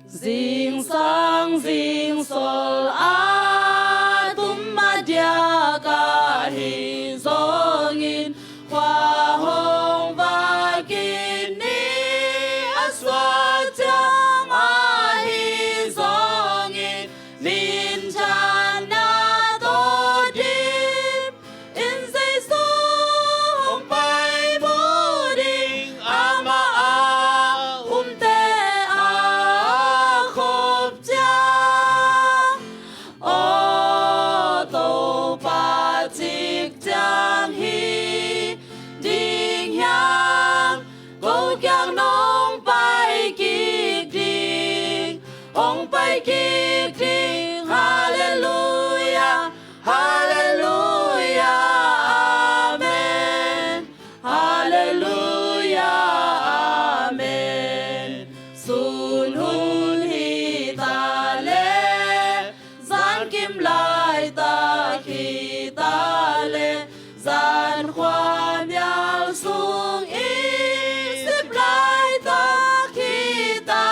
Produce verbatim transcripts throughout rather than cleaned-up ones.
Zingsang zingsol a tum a diak ahi zongin, khua hong va kik ni a suak ciang ahi zongin, minthanna tawh dim in Jesu hong pai mu ding, amah a umte a khop ciang. Aw Topa, cik ciang hi ding hiam? Ko kiang nong pai kik ding, hong pai kik ding. Halleluia, halleluia, amen. Halleluia, amen. Sun hun hi ta leh, zan kim laitak hi ta leh, zan khua mial sung i sip laitak hi ta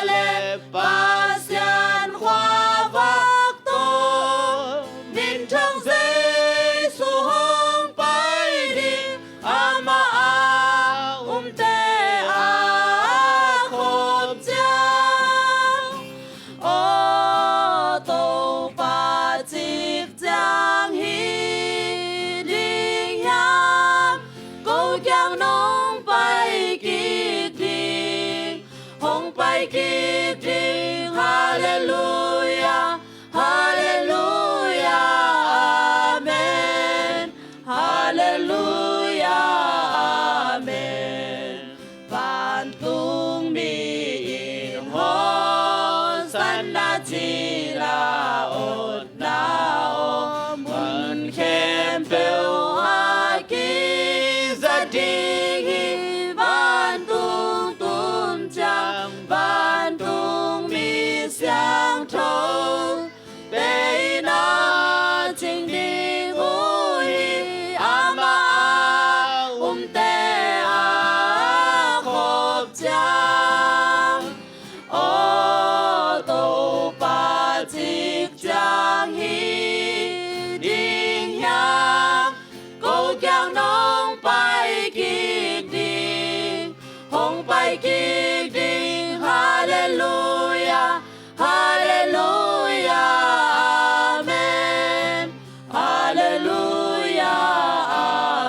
leh, Pasian khua vak tawh minthang Jesu hong pai ding, amah a umte a khop ciang. Aw Topa, cik ciang hi ding hiam? Ko kiang nong pai kik ding, hong pai kik ding. Halleluia, halleluia, amen. Halleluia, amen. Vantung mi in hosanna cih la, otna om mun khempeuh a kiza ding hi. Vantung tum ciang, vantung mi siangtho te in a cing ding uh hi, amah a umte a khop ciang. Aw Topa, cik ciang hi ding hiam? Ko kiang nong pai kik ding, hong pai kik ding. Halleluia, halleluia, amen. Halleluia,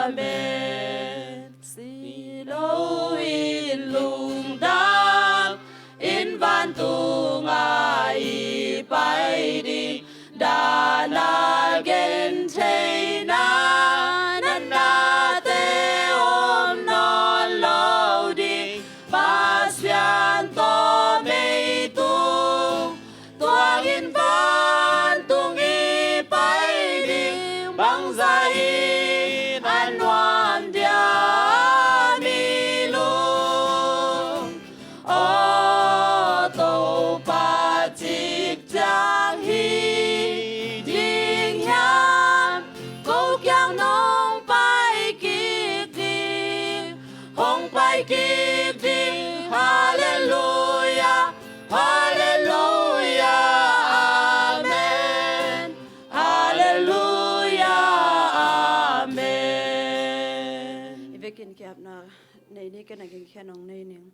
amen. Silo in lungdam in vantung ah i pai ding, dan a gentheihna natnate om nawn lo ding. Pasian tawh mei tung tuang in vantung i pai ding, bangzah in a nuam diam i lung. Aw Topa, cik ciang hi ding hiam? Ko kiang nong pai kik ding, hong pai kik ding. Halleluia, halleluia, amen. Halleluia, amen. I vekin kiapna nei ni, ken a gingkhia nong nei ning.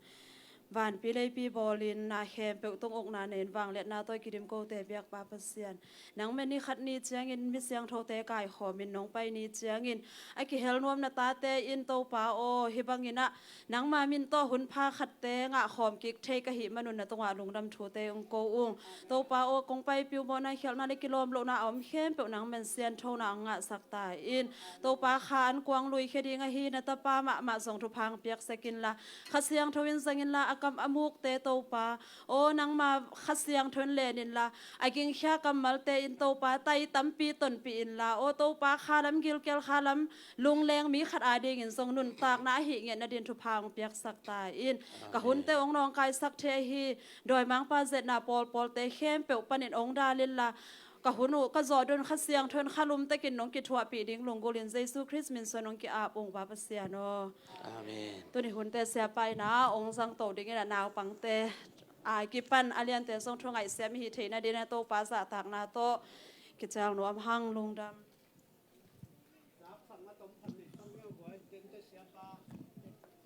Vanpi leipi bawlin na khempeuh tung ukna nei in, vangliatna tawh i kidim kote biakpa Pasian, nang mah ni khat ni ciangin mi siangthote kaikhawmin nong pai ni ciangin a kihel nuam na tate in Topa aw, hih bangin ah nangma min tawh hunpha khatte ngahkhawm kik thei ka hih manun na tungah lungdam thute hong ko ung. Topa aw, kong paipih uh maw, na khialhna le kilawm lohna a om khempeuh nang mah in sianthona hong ngahsak ta in. Topa, kha an kuang luikhia ding ahi na tapa mahmah zong thupha hong piaksak inla, Kha Siangtho in zang inla, a kam a mukte Topa aw, nangma Kha Siangtho in len inla, a gingkhia kammalte in Topa tai tampi tonpih inla, aw Topa, kha lam gilkial, kha lam lungleng mi khat adingin zong nuntakna ahih ngiat nadin thupha hong piaksak ta in. Ka hunte hong nawngkaisak thei ahi dawimangpa zetna pawlpawlte khempeuh panin hong dal inla, ka hun uh ka zawh dun Kha Siangtho in kha lumtakin nong kithuahpih ding lunggulhin Jesu Khrist min suan hong ki-ap ung, Pa Pasian aw. Amen. Tuni hunte siapa in ah hong zangto dingin a naupangte A kipan a liante zong thu ngaihsiam i hih theihna dingin Topa zahtakna tawh kicial nuam hang. Lungdam. Zaksak na tom khat nei tang neu guai, tente siapa,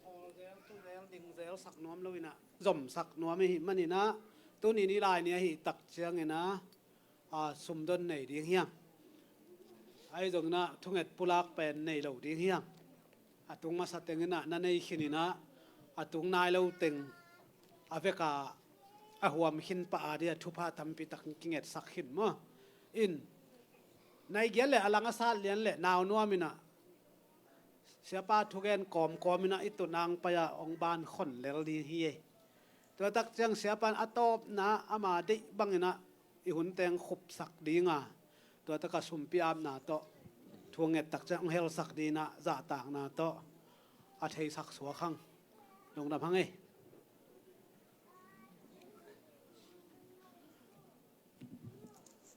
khawl zel, tu zel, ding zel sak nuam lo in ah, zom sak nuam i hih manin ah, tuni ni lai ni ahih tak ciangin ah, a, sumdon nei ding hiam? Ahi zongin ah thunget pulak pen nei lo ding hiam? A tung masa tengin ah na nei khin in ah, a tung nai lo teng a veka a huam khin pah a dia thupha tampi tak kingetsak khin maw? In, nai giat le a lang a sat lian le nau nuam in ah, siapa thugen kawmkawm in ah i tunang pai-a hong ban khon lel ding hi ei. Tua tak ciang siapa in a tawpna ama deih bangin ah i hun teng khupsak ding a, tua tak a sumpi apna tawh thu nget tak ciang hong helsak ding in ah zahtakna tawh a theisak suak hang. Lungdam hang ei.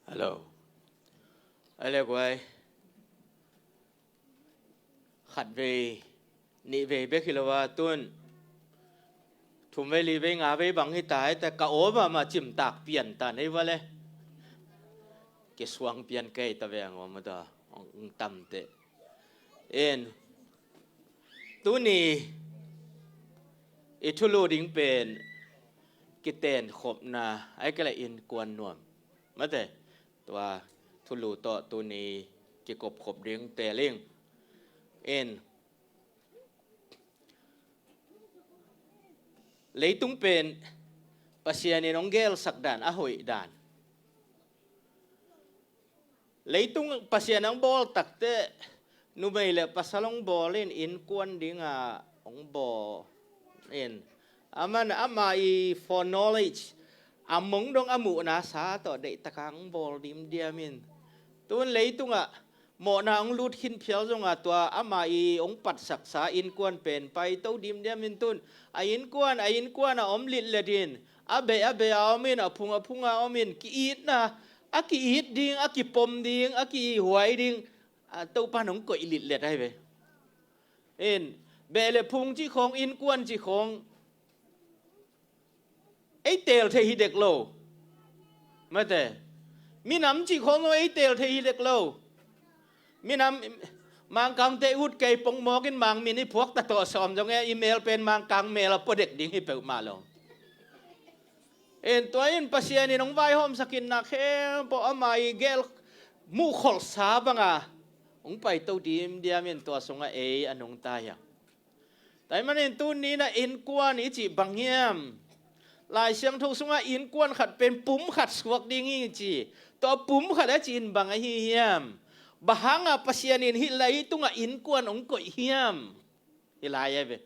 Hello. Ai le guai. Khat vei, nih vei bek hi lo a, tun thum vei, li vei, nga vei bang hi ta, hi ta, ka aw mahmah cimtak pian ta nei va le. Kisuang pian kei ta veng om ta, ong tam te. En, tuni i thulu ding pen kiten khopna, ai kei le innkuan nuam. Mate, tua thulu tawh tuni kikopkhop ding teling. En, leitung pen Pasian in hong gelsak dan, a hoih dan. Leitung Pasian hong bawl takte, numei le pasal hong bawl in, innkuan dinga hong bawl in. Aman ama i foreknowledge, a mong dong a muhna sa tawh deihtaka hong bawl dimdiam in. Tun leitungah mawhna hong lut khin phial zonga tua ama i hong patsaksa innkuan pen paito dimdiam in tun. A innkuan, a innkuan a om litlet in, a beh, a beh a om in, a phung, a phung a om in, ki-itna, a ki-it ding, a kipom ding, a kihuai ding, a Topa in hong koih litlet ahi ve. In, beh le phung cih khawng, innkuan cih khawng, ei teel thei hi dek lo. Mate, minam cih khawng lo ei teel thei hi dek lo. Minam, Mangkangte ut kei pongmawk in Mangmin i phuak ta tawh sawm zong e, i mel pen Mangkang mel a pua dek ding hi peuhmah lo. En, tua in Pasian in hong vaihawmsak in na khempeuh ama i gel muhkholhsa banga hong paito dimdiam in tua sungah ei a nungta hiam? Tua ahih manin tuni-in ah innkuan i cih bang hiam? Lai Siangtho sungah innkuan khat pen pum khat suak ding hi ci. Tua pum khat a cih in bang ahi hiam? Bang hangah Pasian in hih leitungah innkuan hong koih hiam? Hih lai ahi ve.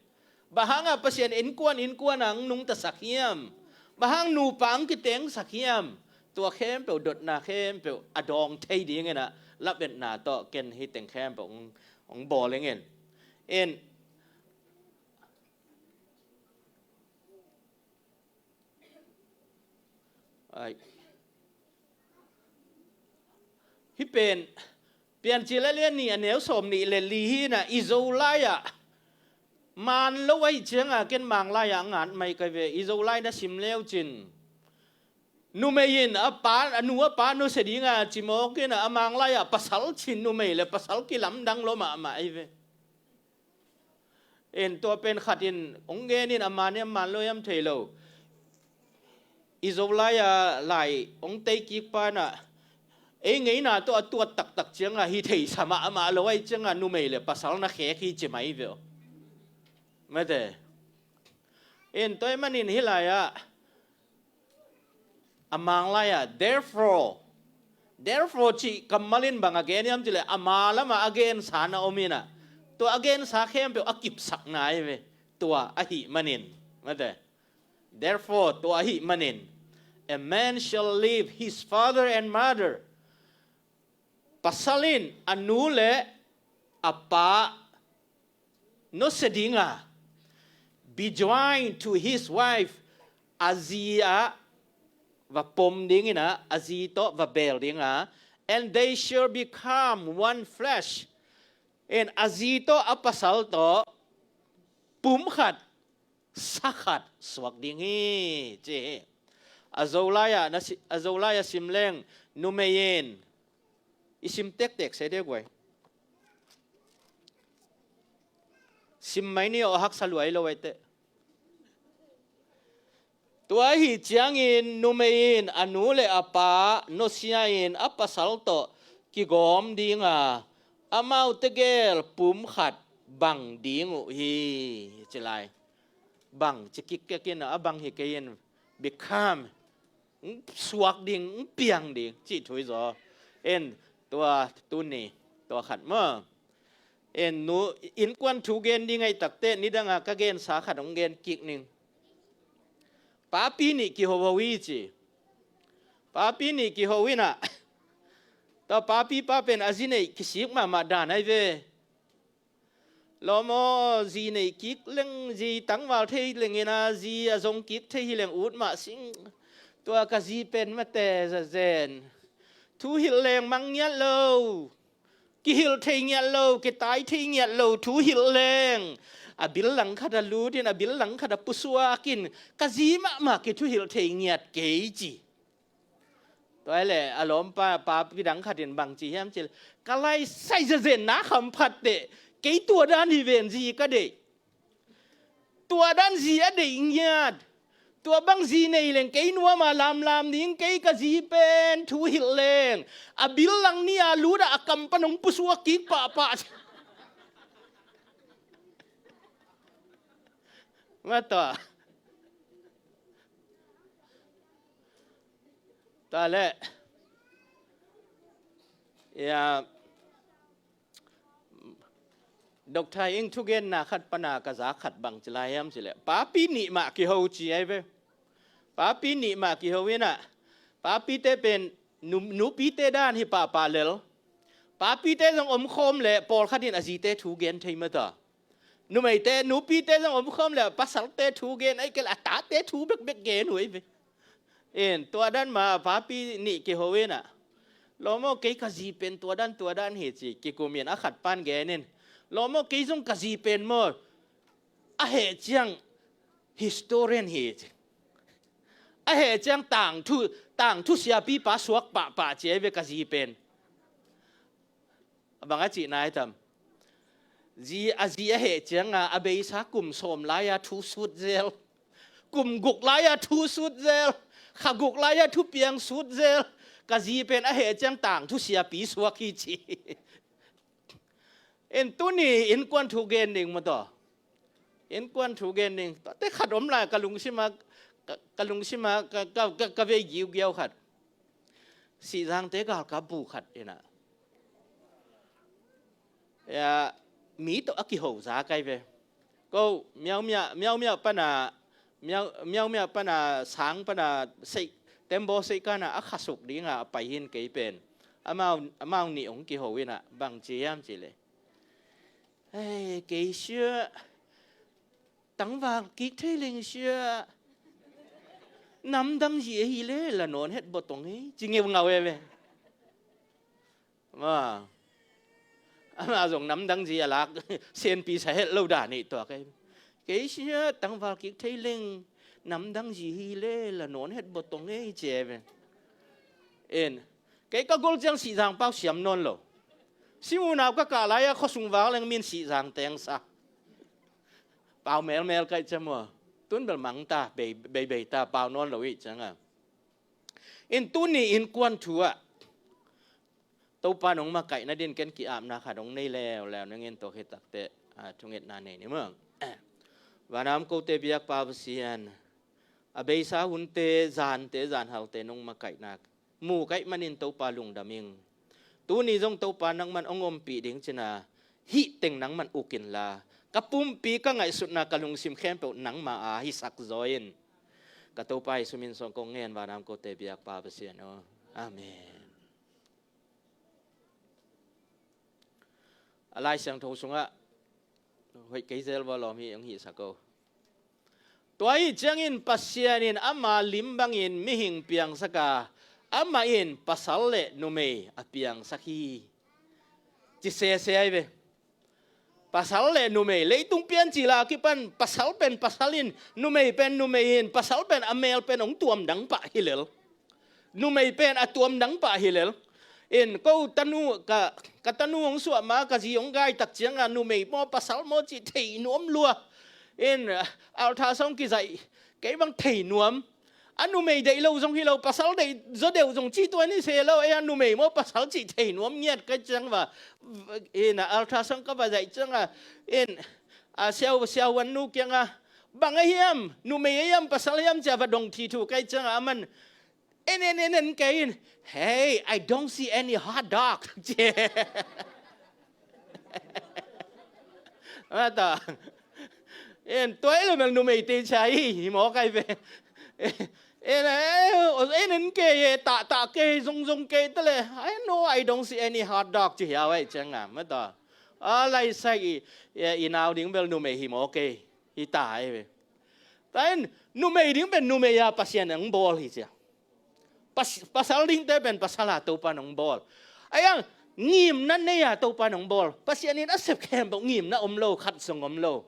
Bang hangah Pasian innkuan, innkuan a hong nungtasak hiam? Bang hang nupa hong kitengsak hiam? Tua khempeuh, dotna khempeuh a dawng thei dingin ah lametna tawh ken hih teng khempeuh hong, hong bawl ing in. En. Ai. Hih pen, Piancil a lian nih a neu sawm nih le li hi-in ah, i Zolai ah man lo ahih ciangin ken Manglai ah a ngat mai ka hi ve. I Zolai na sim leucin, numei in a pa, a nu a pa nusia dingin ci mawk in ah, a Manglai ah pasal cin, numei le pasal kilamdang lua mahmah ahi ve. En, tua pen khat in hong gen in, a man hiam man lo hiam thei lo. I Zolai a lai hong tei kik pa in ah, ei ngeina tawh a tuat taktak ciangin ah hi theisa mahmah lo ahih ciangin ah numei le pasal na khek hi ci mai ve aw. Mate. En, tua ahih manin hih lai ah, a Manglai ah, therefore, therefore cih kammal in bang a gen hiam cih leh, a ma lamah a gensa na om in ah, tua a gensa khempeuh a kipsakna ahi ve. Tua ahih manin, mate. Therefore, tua ahih manin, a man shall leave his father and mother. Pasal in a nu le a pa nusia dingin, be joined to his wife, a zi ah va pom dingin ah, a zi tawh va bel dingin, and they shall become one flesh. En, a zi tawh a pasal tawh pum khat sa khat suak ding hi, ci hi. A Zolai-ah na si-, a Zolai-ah sim leng numei in i sim tektek se dek uai. Sim mai ni aw, haksa luai lo aite. Tua ahi ciangin numei in a nu le a pa nusia in a pasal tawh kigawm dinga, amau tegel pum khat bang ding uh hi, ci lai. Bang ci kik kek in a, bang hi kei in, become, suak ding, piang ding cih thu hi zaw. En, tua tuni, tua khat maw. En, nu, innkuan thu gen ding ahi takte, nidanga ka gensa khat hong gen kik ning. Papi nih kiho ho hi ci. Papi nih kiho in ah, tua papi pa pen a zi neih kisik mahmah dan ahi ve. Lawm aw, zi neih kik leng, zi tangval thei leng in a, zi a zong kik thei hi leng ut mah sing. Tua ka zi pen mate zazen. Thu hilh leng mang ngiat lo. Kihilh thei ngiat lo, kitai thei ngiat lo, thu hilh leng. A bil langkhat a lut in, a bil langkhat a pusuak in, ka zi mahmah kithuhilh thei ngiat kei ci. Tua hi leh a lawmpa, papi dang khat in bang ci hiam cih leh, ka lai sai zazen na khamphat teh, kei tua dan hi ven zi ka deih. Tua dan zi a deih ngiat. Tua bang zi nei leng kei nuam a lamlam ding, kei ka zi pen thu hilh leng. A bil lang ni a lut a, a kam pan hong pusuak kik pahpah. Mah tua. Tua leh. Ya. Doctor Ing thugenna khat pana ka za khat bang ci lai hiam cih leh, papi nih mah kiho ci ahi ve. Papi nih mah kiho in ah, papite pen nu-, nupite dan hi pahpah lel. Papite zong omkhawm leh pawlkhat in a zite thu gen thei mah ta. Numeite, nupite zong omkhawm leh pasalte thu gen, ahih kei leh a tate thu bekbek gen uh ahi ve. In, tua dan mah papi nih kiho in ah, lawm aw, kei ka zi pen tua dan, tua dan hi ci, kikum in a khat pan gen in, lawm aw, kei zong ka zi pen maw, a heh ciang historian hi ci. A heh ciang tangthu, tangthu siapipa suak pahpah ci ahi ve ka zi pen. A bang a cihna hi tam. Zi, a zi a heh cianga, a beisa kum sawm lai-a thu sut zel. Kum guk lai-a thu sut zel. Kha guk lai-a thupiang sut zel. Ka zi pen a heh ciang tangthu siapi suak hi ci. In tuni innkuan thu gen ding maw taw. Innkuan thu gen ding. Tuate khat om lai ka lungsima, ka, ka lungsima, ka, ka, ka, ka vei giugiau khat. Sihzangte galkap bu khat in ah. Ya, mi tawh a kiho za kai ve. Ko, miaumia, miaumia pana, miau, miaumia pana, sang pana, sei, tembaw sei kana a khasuk dinga a pai hin kei pen. Amau, amau nih hong kiho in ah, bang ci hiam cih leh. Hei, kei sia, tangval kik thei leng sia. Namdang zi ahi leh, la nawn het botong ei. Ci ngeungau e ve. Ma. Ama zong namdang zi a lak, senpi sa het lo dan hi tua kei. Kei sia tangval kik thei leng, namdang zi hi leh, la nawn het botong ei ci e ve. En. Kei ka gol ciang Sihzang pau siam nawn lo. Sing unau ka kah lai-a khuasung vak leng min Sihzang teng sa. Pau melmel kai ciam ua. Tun bel mang ta, bei, bei, bei ta, pau nawn lo i cianga. In tuni innkuan thu ah. Topa nong makaihna din ken ki-apna khat hong nei leuleu ning in tua khit takteh, a, thungetna nei ni maw. Vanam kote biakpa Pasian, a beisa hunte, zante, zanhalte nong makaihna mu kaih manin Topa lungdam ing. Tuni zong Topa nangman hong ompih ding cina, hih teng nangman uk inla, ka pumpi ka ngaihsutna ka lungsim khempeuh nangma a hisak zaw in. Ka Topa Jesu min suang kong ngen, vanam kote biakpa Pasian aw. Amen. A Lai Siangtho sungah hoih kei zel vua lawm hi hong hihsak o. Tua hi ciangin Pasian in ama lim bangin mihing piangsak a, amah in pasal le numei a piangsak hi. Ci sese ahi ve. Pasal le numei, leitung piancil a kipan pasal pen pasal in, numei pen numei in, pasal pen a mel pen hong tuamdang pah hi lel. Numei pen a tuamdang pah hi lel. In ko tanu, ka, ka tanu hong suah ma, ka zi hong gai tak cianga numei maw pasal maw cih thei nuam lua. In ultrasound kizaih kei bang thei nuam. A numei deih lo zong hi lo, pasal deih zaw deuh zong cih tuan hi se lo, ei a numei maw pasal cih thei nuam ngiat ka ciang va. In ultrasound ka va zaih cianga, in a siau, siau wan nu kianga, bang a hiam, numei a hiam, pasal a hiam cia va dong thi thu ka cianga, aman en en en en kei in, "Hey, I don't see any hot dog," ci. Mata. En tua i lo mel numei te cha i hi maw kai ve. En en en ke ye ta ta ke zong zong ke ta le. "I know I don't see any hot dog," ci hiau ai cianga. Mata. A lai sai i, i nau ding bel numei hi maw ke. Hi ta ai ve. Tain numei ding pen numei a Pasian ang bawl hi cia. Pas-, pasal dingte pen pasal a Topa nong bawl. Ayang ngimna nei a Topa nong bawl. Pasian in a sep khempeuh ngimna om lo, khat zong om lo.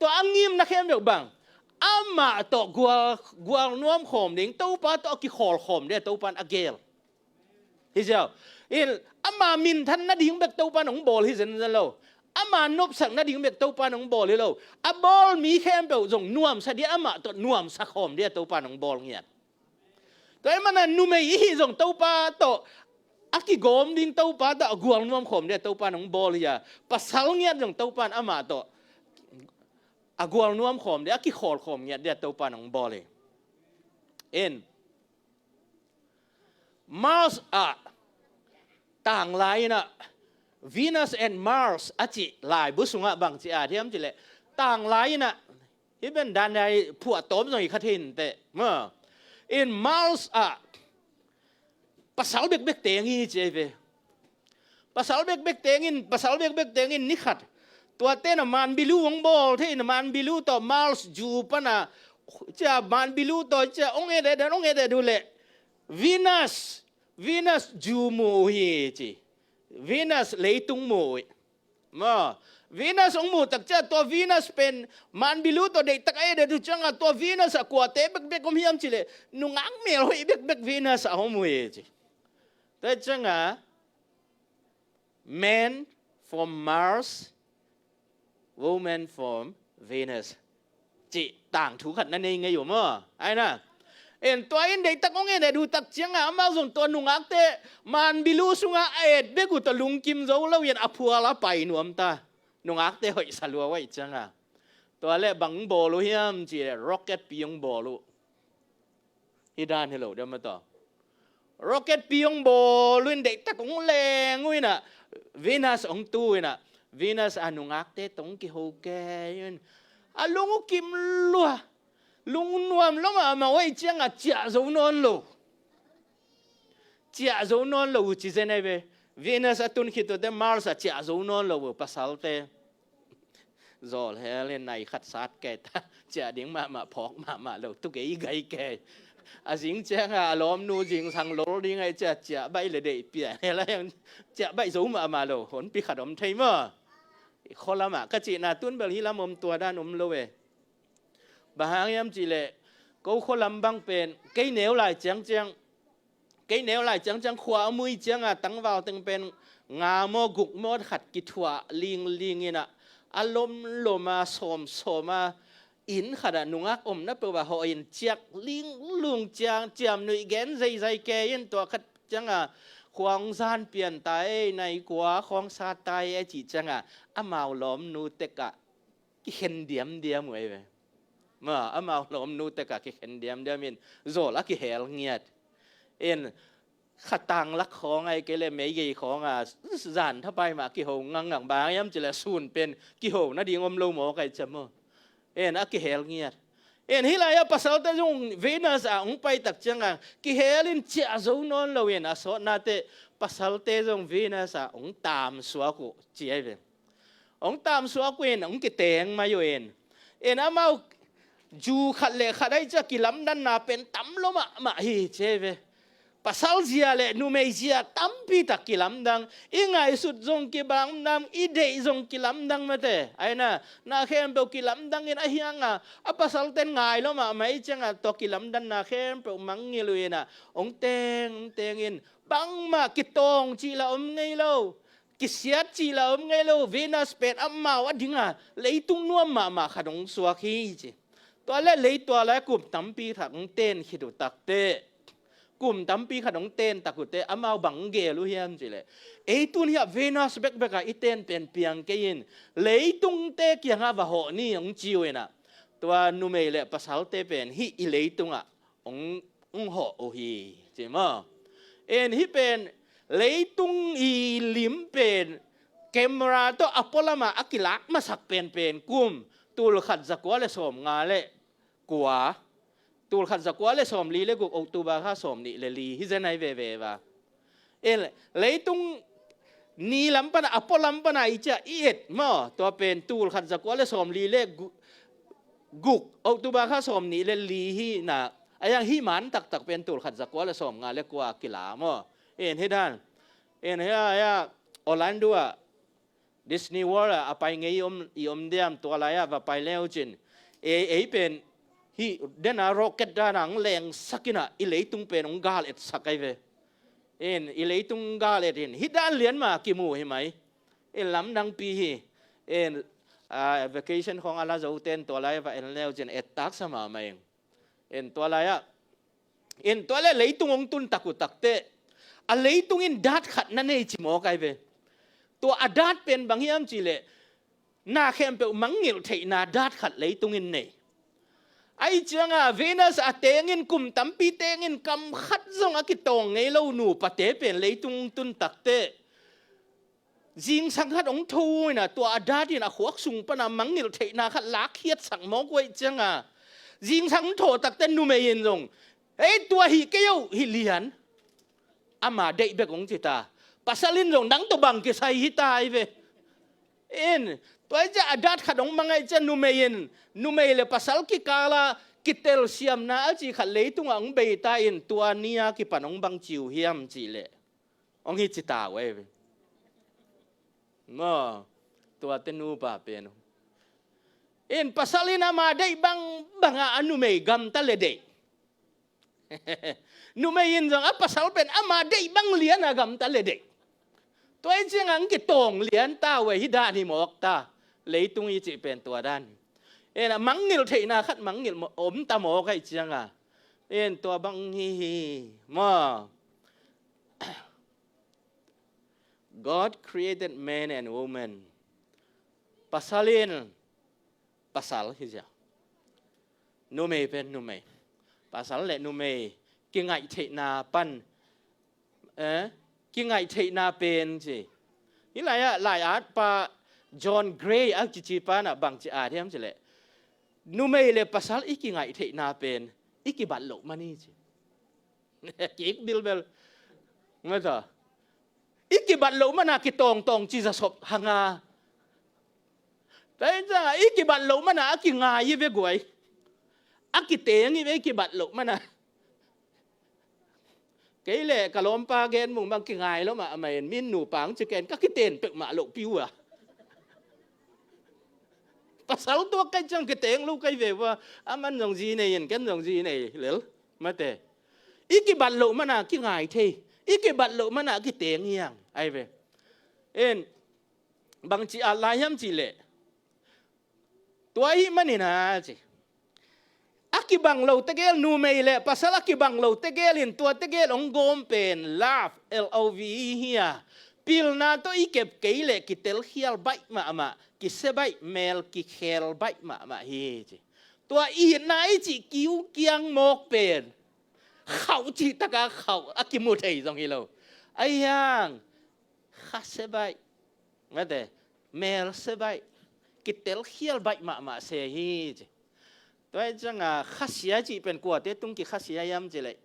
Tua a ngimna khempeuh bang, amah tawh gual, gual nuam khawm ding, Topa tawh a kikhawl khawm ding a Topa in a gel. Hi ziau. In ama minthan nading bek Topa nong bawl hi zenzen lo. Ama nopsak nading bek Topa nong bawl hi lo. A bawl mi khempeuh zong nuamsa ding, amah tawh nuamsa khawm ding a Topa nong bawl ngiat. Tua ahih manin numei i hih zong Topa tawh a kigawm ding, Topa tawh a gual nuam khawm ding a Topa nong bawl hi a, pasal ngiat zong Topa in amah tawh a gual nuam khawm ding, a kikhawl khawm ngiat ding a Topa nong bawl hi. In Mars ah tanglai in ah, Venus and Mars a cih laibu sungah bang ci a diam cih leh, tanglai in ah, hi ben dan dai phuah tawm zong i kha thei in teh. Ma. In Mars ah pasal bekbek teng hi ci ei ve. Pasal bekbek tengin, pasal bekbek tengin ni khat. Tuate na manbilu hong bawl thei, na manbilu tawh Mars zu pana, cia manbilu tawh cia hong et et, hong et et uh leh Venus, Venus zu mu uh hi ci. Venus leitung mu uh hi. Ma, Venus hong mu tak cia tua Venus pen manbilu tawh deihtak a et et uh cianga tua Venus a kuate bekbek om hiam cih leh nungak melhoih bekbek Venus a om uh hi ci. Tua cianga, "Man from Mars, woman from Venus," cih tangthu khat na nei ngei uh maw? Ai na. En tua in deihtak hong en et uh tak cianga amau zong tua nungakte manbilu sungah a et bek uh tawh lungkim zo lo in a phual a pai nuam ta. Nungakte hoih sa lua uh ahih cianga. Tua leh bang bawl uh hiam cih leh rocket pi hong bawl uh. Hi dan hi lo deuh mah tawh. Rocket pi hong bawl uh in deihtak hong leng uh in ah, Venus hong tu uh in ah, Venus a nungakte tawh hong kiho kei uh in, a lung uh kim lua. Lungnuam lo mahmah uh ahih ciangah ciah zo nawn lo. Ciah zo nawn lo uh ci zen ahi ve. Venus a tun khit uh teh Mars ah ciah zo nawn lo uh pasalte. Zawl hel in nai khat sat kei ta, ciah ding mahmah phawk mahmah lo, tu kei i gai kei. A zing ciangah a lawmnu zingsang lol ding ahih ciah ciah baih le deih pian hel a, ciah baih zo mahmah lo, honpi khat om thei maw? I khua lamah ka cihna tun bel hih lam om, tua dan om lo e. Bang hang hiam cih leh, ko khua lam bang pen kei neu lai ciangciang, kei neu lai ciangciang khua a mui cianga tangval teng pen nga maw guk maw khat kithuah lingling in ah, a lomlom a sawmsawm a inn khat ah nungak omna peuh ah hawh in ciak linglung ciang ciam nuih gen zeizai kei in, tua khat cianga khua hong zan pian ta ei, nai kua khawng sat ta ei a cih cianga amau lawmnu tek ah kikhen diamdiam uh ei ve. Ma, amau lawmnu tek ah kikhen diamdiam in zawl a kihel ngiat. In khatang lak khawng ahih kei leh meigei khawng ah zan thapai mah kiho ngangngang, bang hiam cih leh sun pen kiho nading om lo mawk ahih ciang maw? In a kihel ngiat. In hih lai-ah pasalte zong Venus ah hong pai tak ciangah kihel in ciah zo nawn lo in, a sawtna teh pasalte zong Venus ah hong tamsuak uh ci ahi ve. Hong tamsuak uh in hong kiteng mai uh in, in amau zu khat le khat ahih ciah kilamdanna pen tam lua mahmah hi ci ahi ve. Pasal zia le numei zia tampi tak kilamdang, i ngaihsut zong kilamdang, i deih zong kilamdang mate. Aina, na khempeuh kilamdang in a hianga, a pasal ten ngai lo mahmah i cianga, tua kilamdanna khempeuh mangngilh uh ina, ong teng, ong teng in, bangmah kitawng cih la om ngei lo, kisiat cih la om ngei lo, Venus pen amau a dinga, leitung nuam mahmah khat ong suak hi ci. Tua le leitua lai kum tampi tak ong ten khit uh takte. Kum tampi khat ong ten tak uhte, amau bang gel uh hiam cileh. Ei tun hiah Venus bekbek a i ten pen piang kei in, leitungte kiangah va hawh ni ong ci uh inah. Tua numei le pasalte pen hih i leitungah ong, ong hawh uh hi, ci maw. En hih pen leitung i lim pen camera tawh a pualamah a kilak masak penpen kum tul khat zakua le sawm nga le kua, tul khat zakua le sawm li le guk, October kha sawm nih le li hi zen ai veve va. En leitung ni lam pana, a pua lam pana i cia i et maw, tua pen tul khat zakua le sawm li le gu-, guk, October kha sawm nih le li hi na, a yang hi man taktak pen tul khat zakua le sawm nga le kua kila maw. En hi dan. En hi a, hi a, Orlando ah Disney World ah a pai ngei i om, i om diam, tua lai ah va pai leu cin. Ei, ei pen hih dena rocket dana ang lengsak ina i leitung pen ong gal etsak ai ve. In i leitung gal et in hih dan lian ma kimu hi mai. In lamdang pi hi. In, ah, vacation khong a la zo ten tua lai va en leu cin et taksa mahmah ing. In tua lai ah, in tua le leitung ong tun tak uh takte, a leitung in dat khat na nei ci mawk ai ve. Tua a dat pen bang hiam cileh, na khempeuh mangngilh theihna dat khat leitung in nei. Ai cianga Venus a tengin kum tampi tengin kam khat zong a kitawng ngei lo nupate pen leitung ong tun takte, zingsang khat ong tho ina tua a dat in a khuak sung pana mangngilh theihna khat lakkhiatsak mawk uh ai cianga, zingsang ong tho takte numei in zong, "Ei, tua hi kei oh, hi lian." Ama deih bek ong ci ta. Pasal in zong, "Nang tawh bang kisai hi ta ai ve." In tua ai cia a dat khat ong mang ai cia numei in, numei le pasal kikala kitelsiamna a ci khat leitungah ong bei ta in tua nia kipan ong bang ci uh hiam cileh. Ong hi ci ta uh ai ve. Maw, tuate nupa pen uh. In pasal in ama deih bang, banga a numei gamta le deih. Numei in zong a pasal pen ama deih bang liana gamta le deih. Tua i cianga ang kitawng lian ta uh ai hi dan hi mawk ta. Leitung i cih pen tua dan. In a mangngilh theihna khat mangngilh maw, om ta mawk ai cianga. In tua bang hi hi. Maw. God created man and woman. Pasal in pasal hi zia. Numei pen numei. Pasal le numei kingaih theihna pan, eh, kingaih theihna pen ci. Hi lai-ah, lai-at pa John Gray a kici pana bangci at hiam cileh, numei le pasal i kingaih theihna pen i kibat loh man hi ci. Kik bilbel. Mata. I kibat loh mana kitawngtawng ci zasop hanga. Tua in cianga i kibat loh mana a kingai i ve guai. A kiteng i ve i kibat loh mana. Kei le ka lawmpa gen mung bang kingai lo mahmah in min nupa ang ci ken ka kiten peuhmah loh piu a. Pasal tuak kai ciang kiteng lo kai ve ua. Aman zong zi nei in ken zong zi nei lel. Mate. I kibat loh mana kingai thei. I kibat loh mana kiteng hiang. Ai ve. En, bangci at lai hiam cileh. Tua hi manina ci. A kibang lo tegel numei le pasal a kibang lo tegel in tua tegel ong gawm pen love, L O V E hi a. Pilna tawh i kep kei le kitelkhial baih mahmah, kise baih, mel kikhel baih mahmah hi ci. Tua itna i cih kiu kiang mawk pen khauh cih taka khauh a kimu thei zong hi lo. Ai hiang, khase baih, mate, melse baih, kitelkhial baih mahmah se hi ci. Tua i cianga khasia cih pen kuate tung kikhasia hiam cileh,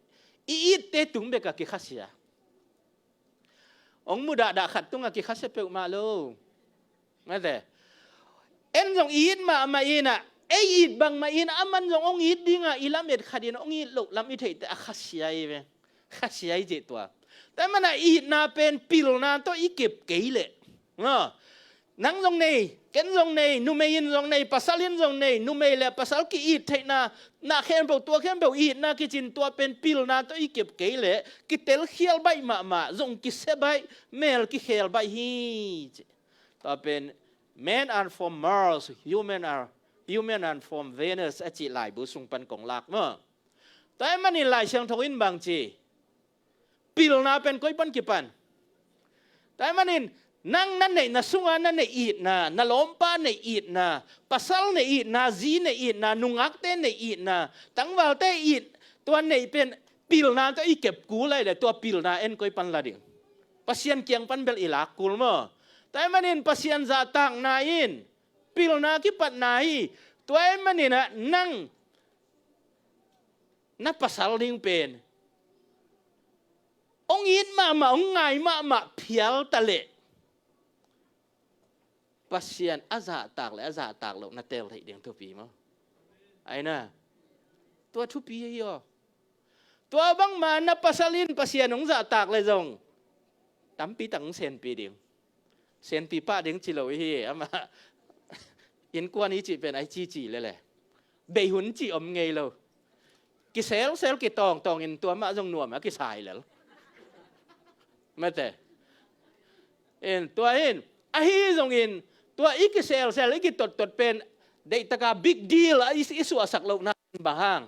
i itte tung beka kikhasia. Ong mudahdah khat tunga kikhase peuhmah lo. Mate. En zong i it mahmah inah, ei it bangmah inah, aman zong ong it dinga i lamet khatin ong it loh lam i theihte a khasia i ve. Khasia i cih tua. Tua ahih manin a itna pen pilna tawh i kep kei leh, maw, nang zong nei, ken zong nei, numei in zong nei, pasal in zong nei, numei le pasal ki-it theihna, na khempeuh, tua khempeuh itna kici-in tua pen pilna tawh i kep kei leh kitelkhial baih mahmah, zong kisia baih, mel kikhel baih hi ci. Tua pen, "Men are from Mars, human are, human are from Venus," a cih laibu sung pan kong lak maw. Tua ahih manin Lai Siangtho in bang ci? Pilna pen koi pan kipan? Tua ahih manin nang na neih, na sunga na neih itna, na lawmpa neih itna, pasal neih itna, zi neih itna, nungakte neih itna, tangvalte it, tua neih pen pilna tawh i kep kul lai leh tua pilna en koi pan la ding? Pasian kiang pan bel i lak kul maw. Tua ahih manin Pasian zahtakna in pilna kipatna hi. Tua ahih manin ah nang na pasal ding pen hong it mahmah, hong ngai mahmah phial ta leh Pasian a zahtak le a zahtak loh na tel theih ding thupi maw? Ai na, tua thupi hi aw. Tua bangma na pasal in Pasian hong zahtak le zong tampi tak hong senpi ding. Senpi pah ding ci lo hi, amah innkuan i cih pen ai cici lele. Bei hun cih om ngei lo. Kiselsel kitawngtawng in tua mah zong nuam a kisai lel. Mate. In tua in, ahi zongin tua i kiselsel, i kitottot pen deihtaka big deal a i, i suahsak lohna in bang hang?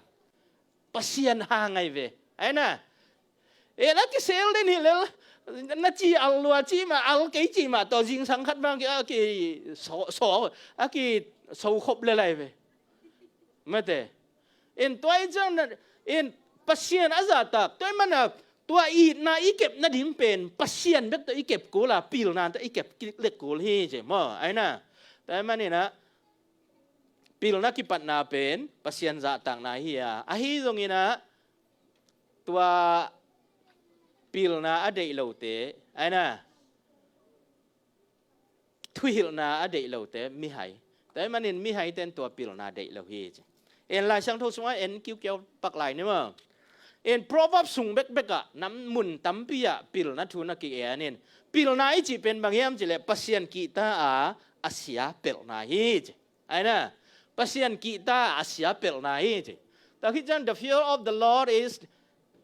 Pasian hang ahi ve. Ai na. E, na kisel den hi lel, na ci al lua ci mah, al kei ci mah, tua zingsang khat bang ki, a ki so, so, a ki so khop lel ahi ve. Mate. In tua i ciang na, in Pasian a zahtak, tua ahih manin ah tua itna i kep nading pen Pasian bek tawh i kep kul a, pilna tawh i kep kik le kul hi ci maw. Ai na. Tua ahih manin ah pilna kipatna pen Pasian zahtakna hi a, ahi zongin ah tua pilna a deih lote, ai na, thuhilhna a deih lote mihai. Tua ahih manin mihaite in tua pilna deih lo hi ci. In Lai Siangtho sungah en kiukiau pak lai ni maw. In Proverbs sung bekbek ah nam mun tampi ah pilna thu na ki-en in, pilna i cih pen bang hiam cih leh Pasian kihta a, a sia pelhna hi ci. Ai na, Pasian kihta a, a sia pelhna hi ci. Tua khit ciang, "The fear of the Lord is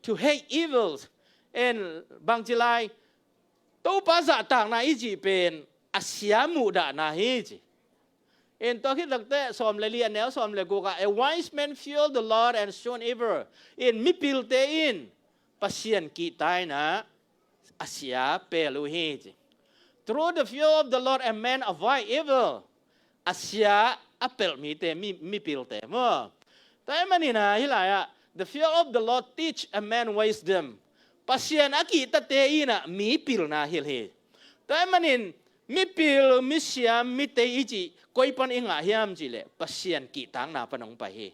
to hate evils." In bang ci lai, Topa zahtakna i cih pen a sia muhdahna hi ci. In tua khit takte sawm le li a neu sawm le guk ah, "A wise man fear the Lord and shun evil." In mipilte in Pasian kihta in ah a sia pel uh hi ci. "Through the fear of the Lord a man avoid evil." A sia a pelh mite, mi, mipilte maw. Tua ahih manin ah hih lai ah, "The fear of the Lord teach a man wisdom." Pasian a kihtate in ah mi pilna hilh hi. Tua ahih manin mipil, misiam, mitei i cih koi pan i ngah hiam cih leh Pasian kihtakna pan hong pai hi.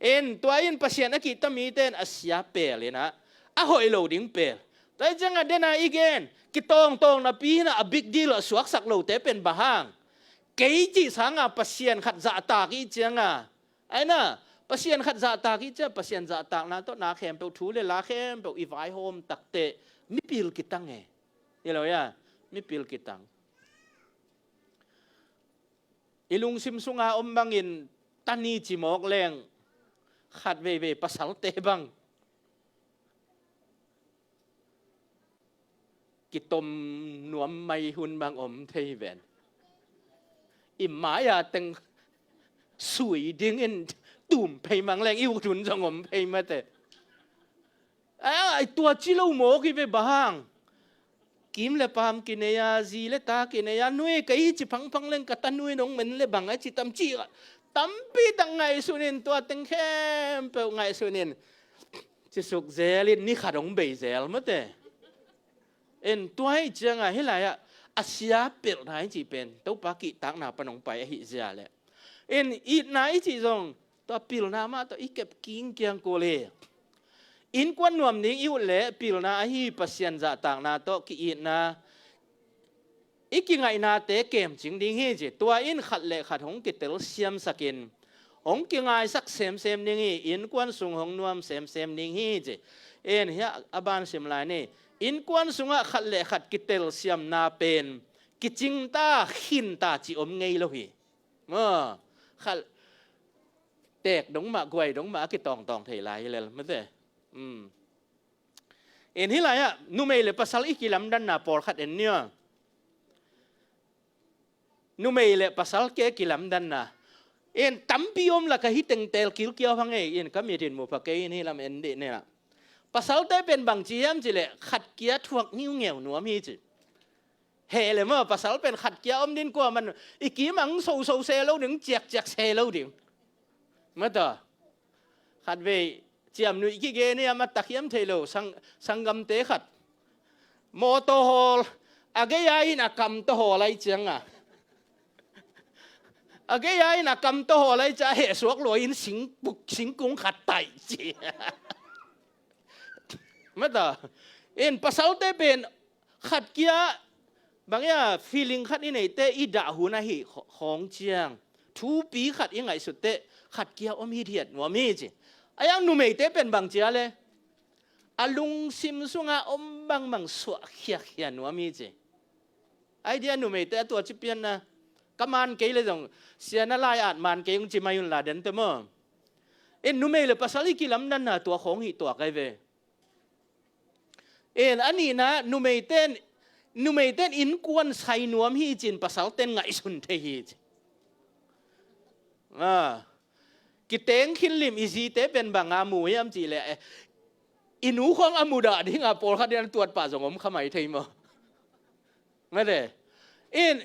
In tua in Pasian a kihta mite in a sia pel in ah a hoih lo ding pel. Tua ahih ciang ah den a i gen, kitawngtawng napi in ah a big deal a suaksak lote pen bang hang? Kei cih sang a Pasian khat zahtak i ciang a, ai na, Pasian khat zahtak i ciang, Pasian zahtakna tawh na khempeuh, thu le la khempeuh i vaihawm tak teh mipil kitang e. Hi lo hia? Mipil kitang. I lungsim sunga om bangin tani ci mawk leng khat veivei pasalte bang kitom nuam mai hun bang om thei ven. I mai-a teng sui dingin tum phei mang leng i ut hun zong om phei mate. Ai, tua ci lo mawk hi ve, bang hang? Kim le pam kinei a, zi le ta kinei a, nui kei ci phangphang leng ka ta nui nong men le bang a ci tam ci a, tampi tak ngaihsun in, tua teng khempeuh ngaihsun in, ci suk zel in ni khat hong bei zel mate. In tua hi ciang a hih lai ah a sia pelhna i cih pen Topa kihtakna pan hong pai ahih zia leh, in itna i cih zong tua pilna mah tawh i kep kingkiang kul hi. Innkuan nuam ding i ut leh pilna ahi Pasian zahtakna tawh ki-itna i kingaihnate kemcing ding hi ci. Tua in khat le khat hong kitel siamsak in, hong kingaisak semsem ding hi, innkuan sung hong nuam semsem ding hi ci. En hiah a ban sim lai ni. Innkuan sungah khat le khat kitelsiamna pen kicing ta, khin ta ci om ngei lo hi. Maw, khat tek dong mah, guai dong mah a kitawngtawng thei lai hi lel mate. En hih lai-ah numei le pasal i kilamdanna pawlkhat en nia. Numei le pasal ke kilamdanna en tampi om laka hih teng teel kilkiau hang ei. En ka mit in mu pha kei in hih lam en dih nena. Pasalte pen bangci hiam cileh khat kia thuak niungeu nuam hi ci. Heh le maw, pasal pen khat kia om din kua man i kim ang soso se lo ding, ciakciak se lo ding. Mata khatvei ciamnuih kigen hiam, a takhiam thei lo sang, sanggamte khat mawtaw hawl a gei-a in a kam tawh hawl ai cianga, a gei-a in a kam tawh hawl ai cia heh suak luai in singpuk, singkung khat taih ci. Mata in pasalte pen khat kia bangia feeling khat i neite i dah hun ahi khawng ciang thupi khat i ngaihsutte khat kia om hithiat nuam hi ci. A yang numeite pen bangcia le a lungsim sunga om bangmang suah khiakhia nuam hi ci. Idea numeite a tua ci pianna ka man kei le zong siana lai at man kei ung ci mai un la dente maw. In numei le pasal i kilamdanna tua khawng hi tua kai ve. En a nihna numeiten, numeiten innkuan sai nuam hi cin pasalten ngaihsun thei hi ci. Kiteng khinlim i zite pen banga mu hiam cihleh i nu khawng a mudah dinga pawlkhat in an tuat pah zong om kha mai thei maw? Mate in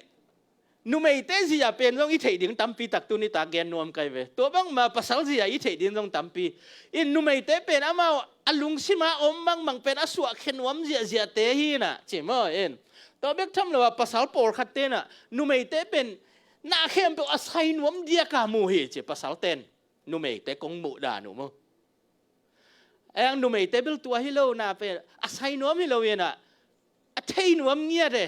numeite zia pen zong i theih ding tampi tak tuni tak gen nuam kai ve. Tua bangma pasal zia i theih ding zong tampi. In numeite pen amau a lungsima om bangmang pen a suahkhia nuam ziahziahte hi na ci maw in. Tua bek tham lo a pasal pawlkhatte na numeite pen na khempeuh a sai nuam diaka mu hi ci pasalten. Numeite kong muh dan uh maw. Eng numeite bil tua hi lo na pen a sai nuam hi lo in a thei nuam ngiat e.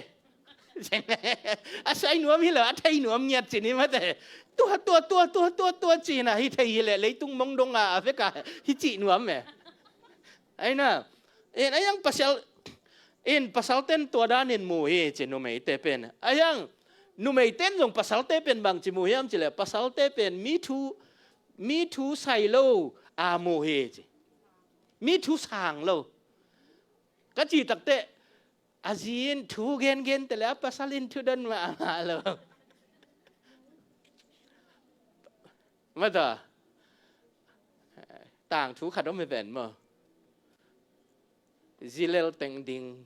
A sai nuam hi lo a thei nuam ngiat cini mate. Tua tua tua tua tua tua cina hi thei hi le leitung mong dong a a veka hi cih nuam e. Aina in a yang pasal in pasalten tua danin mu hi ci numeite pen. A yang numeiten zong pasalte pen bangci mu hiam cile pasalte pen mi thu mi thu sai lo a mu hi ci. Mi thu sang lo ka ci takte a zi in thu gengen tele a pasal in thu don mah a ngah lo. Mata tang thu khat om hi pen maw. Zilel teng ding.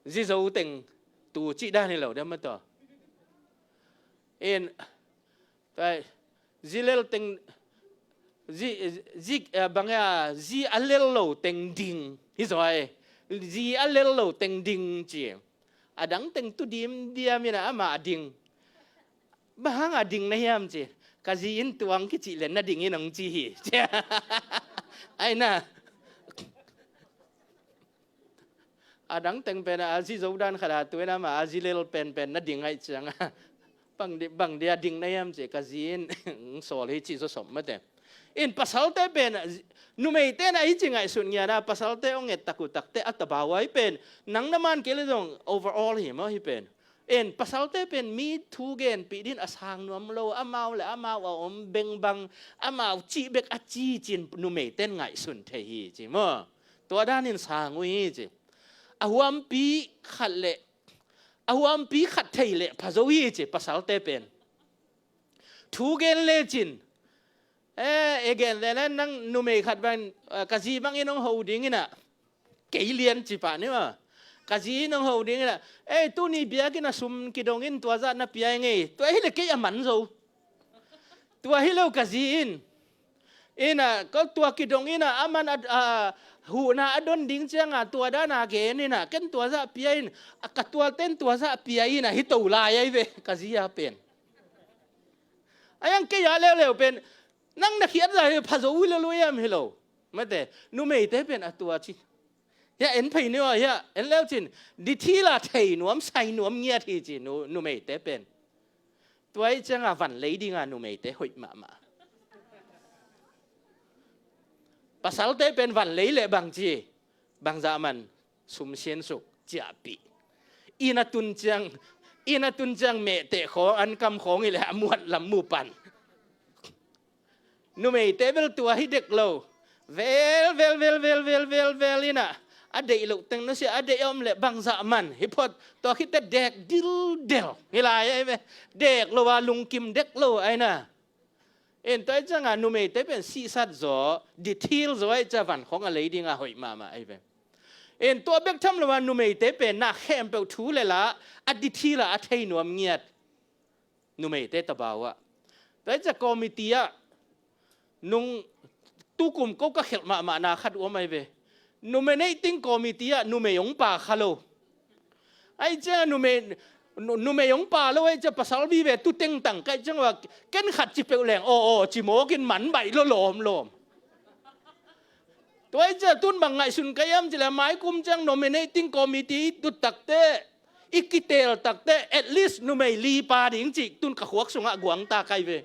Zizo teng tu cih dan hi lo dam mata. In zilel teng zi, zi bangya zi a lel lo teng ding hi zoi. Zi a lel lo teng ding ci. A dang teng tu dim diam ina ama a ding. Bang hang a ding na hiam ci. Ka zi in tuang kici len na ding in ang ci hi. Aina a dang teng pen a zi zo dan khat a tu ina ama a zi lel penpen na ding ai ciang a bang di, bang dia ding na hiam ci ka zi in sawl hi ci zo som mate. In pasalte pen numeite na hi ci ngaihsun ngiana pasalte ong et takutakte a tabawai pen nang na man kei le zong overall hi maw hi pen. En pasalte pen mi thu genpih din a sang nuam lo amau le amau a om bengbang amau cih bek a ci cin numeiten ngaihsun thei hi ci maw. Tua danin sang uh hi ci. A huampi khat le a huampi khat thei le phazo hi ci pasalte pen. Thu gen lecin e e gen le nang numei khat bang ka zi bangin ong ho dingina. Kei lian ci pah ni maw. Ka zi in ong ho ding ina ei tuni biakinn a sum kidong in tua zah na pia i ngei tua hi le kei a man zo. Tua hi lo ka zi in ina ko tua kidong ina a man a huhna a don ding cianga tua dana gen ina ken tua zah pia in a ka tualten tua zah pia ina hi to lai ai ve ka zi a pen. A yang kei a leuleu pen nang na khiat zah hi phazo ui lelui am hi lo. Mate numeite pen a tua ci. Hiah en phei ni aw, hiah en leu cin, dithil a thei nuam, sai nuam ngiat hi ci, nu, numeite pen. Tua ih cianga van lei dinga numeite hoih mahmah. Pasalte pen van lei leh bang ci, bangzah man, sum sinsuk, ciahpih. Inn a tun ciang, inn a tun ciang mehteh khawng, ankam khawng ih leh a muat lam mu pan. Numeite bel tua hi dek lo. Vel, vel, vel, vel, vel, vel, vel inah. A deih loh teng nusia, a deih a om leh bangzah man. Hi phot, tua khit teh dek dildel. Hi lai ahi ve. Dek lo a lungkim dek lo ahi na. En tua ih cianga numeite pen sihsat zaw, dithil zaw ahi cia van khawng a lei dinga hoih mahmah ahi ve. En tua bek tham lo a numeite pen na khempeuh thu le la, a dithil a a thei nuam ngiat. Numeite tabau ah. Tua ih cia committee ah, nung tukum ko ka khelh mahmahna khat uh om ahi ve. Nominating committee ah numei hong pa kha lo. Ahi cia numei, nu-, numei hong pa lo ahi cia pasal vive tu tengtang ka ih ciang uh a ken khat ci peuh leng, aw, aw, ci mawkin man baih lo lawmlawm. Tua ih cia tun bang ngaihsun ka hiam cileh maikum ciang nominating committee i tut takteh, i kiteel takteh, at least numei li pa ding cih tun ka khuak sungah guangta kai ve.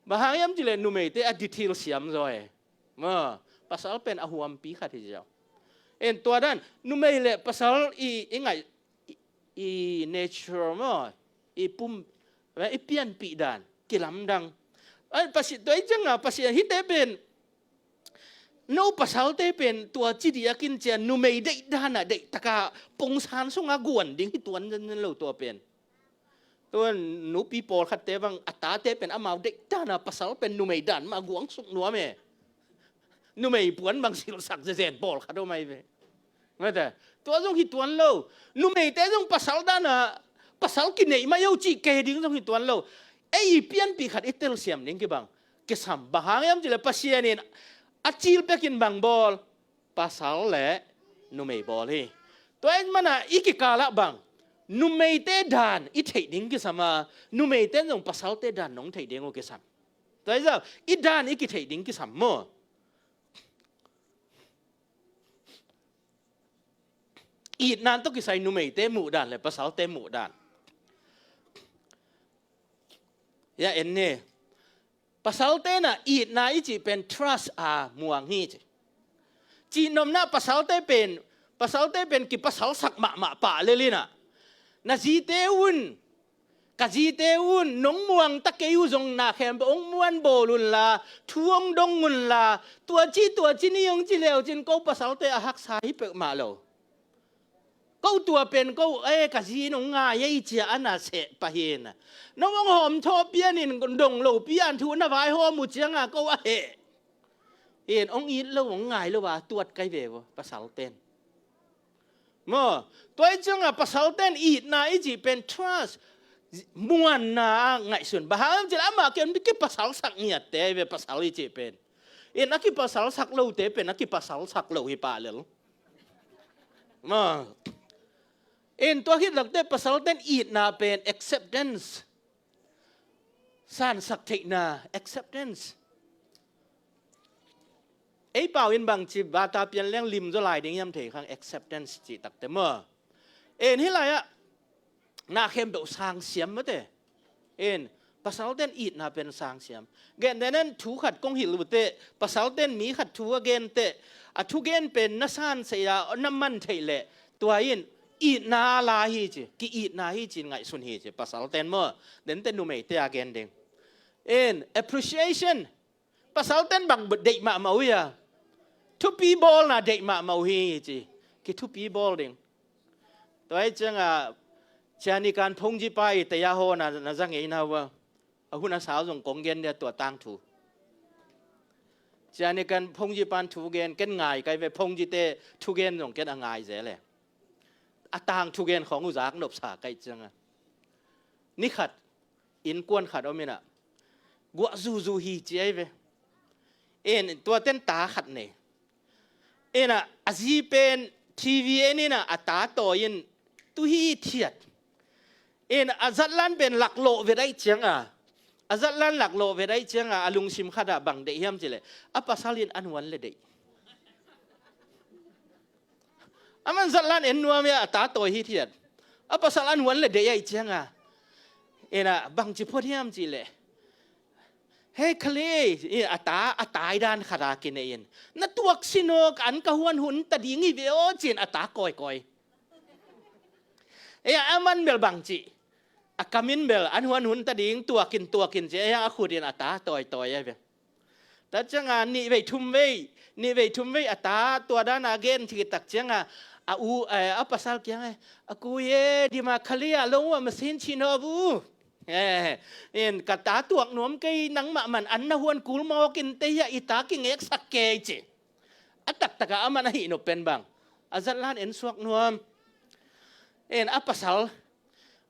Bang hang hiam cileh numeite a dithil siam zaw e. Ma, pasal pen a huampi khat hi ziau. En tua dan, numei le pasal i, i ngaih, i, i nature maw, i pum, i pianpih dan kilamdang. Ai, Pasi-, tua ih cianga Pasian hite pen, no pasalte pen tua ci diakin cia numei deih dana deih taka pongsan sunga guan ding hi tuan zenzen lo tua pen. Tua nupi pawlkhatte bang a tate pen amau deih dana pasal pen numei dan mah guang suk nuam e. Numei puan bang silhsak zezen pawlkhat om ahi ve. Mate, tua zong hi tuan lo. Numeite zong pasal dana, pasal kineih mah yo cih kei ding zong hi tuan lo. Ei i pianpih khat i telsiam ding kibang kisam. Bang hang hiam cileh Pasian in a cil pekin bang bawl, pasal le numei bawl hi. Tua ih mana i kikalah bang, numeite dan i theih ding kisam a, numeite zong pasalte dan nong theih ding uh kisam. Tua ih zau, i dan i kitheih ding kisam maw. Itna tawh kisai numeite muhdan le pasalte muhdan. Ya en ne. Pasalte na itna i cih pen trust a muang hi ci. Cihnopna pasalte pen, pasalte pen kipasalsak mahmah pah lel inah. Na zite un, ka zite un, nong muang ta kei uh zong na khempeuh hong muan bawl unla, thu hong dong unla, tua ci, tua ci ni hong ci leu cin ko pasalte a haksa hi peuhmah lo. Ko tua pen ko, eh, ka zi nong ngai ei cia a na seh pahin. Nong hong hawm thaw pianin dong lo pian thu na vai hawm uh cianga ko a heh. In hong it lo, hong ngai lo a tuat kai ve vo, pasalten. Maw, tua ih cianga pasalten itna i cih pen trust, muanna a ngaihsun. Bang hang hiam cileh amah ken kipasalsak ngiatte ahi ve pasal i cih pen. In a kipasalsak lote pen a kipasalsak lo hi pah lel. Maw. In tua khit lakte pasalten itna pen acceptance. Sansak theihna, acceptance. Ei pau in bangci bata pian leng lim zaw lai ding hiam thei khang acceptance cih takte maw. En hi lai-ah na khempeuh sang siam mate. En, pasalten itna pen sang siam. Gentehnan thu khat kong hilh uh teh, pasalten mi khat thu a gen teh, a thugen pen na san sei a na man theih leh, tua in itna la hi ci, ki-itna hi ci, ngaihsun hi ci, pasalten maw. Dente numeite a gen ding. En, appreciation. Pasalten bang deih mahmah uh hia? Thupi bawlna deih mahmah uh hi ci. Kithupi bawl ding. Tua ih cianga cianikan phongji pa i taya haw na, na za ngeina uh a. A hun a sau zong kong gen dia tua tangthu. Cianikan phongji pan thu gen, ken ngai kai ve phongjite thugen zong ken a ngai zel e. A tangthu gen khawng uh zak nopsa kai cianga. Ni khat, innkuan khat om inah. Guah zuzu hi ci ahi ve. En, tuaten ta khat nei. Inah, a zi pen T V en inah, a ta tawi in tu hi thiat. In a zatlan pen laklawh vet aih cianga. A zatlan laklawh vet aih cianga, a lungsim khatah bang deih hiam cileh. A pasal in a nuan le deih. Aman zatlan en nuam hi a, a ta tawi hithiat. A pasal an huan le deih ahih cianga, ena bangci phot hiam cih leh, hei khali, a ta a tai dan khat a kinei in, na tuak sin aw, an ka huan hun ta ding hi ve aw, ci-in a ta kawikawi. Ei, aman bel bangci, a kam in bel an huan hun ta ding, tuakin tuakin ci, ei, a khut in a ta tawitawi ahi ve. Tua cianga nih vei thum vei, nih vei thum vei a ta tua dana gen cih tak cianga, a u, eh, a pasal kiangah, a kui e, dima khali a lung uh a masin cih naw bu. Eh, in ka ta tuak nuam kei, nangmah man an na huan kul mawk in teh, hia i ta kingeksak kei ci. A taktaka aman a hih nop pen bang, a zatlan en suak nuam. En a pasal,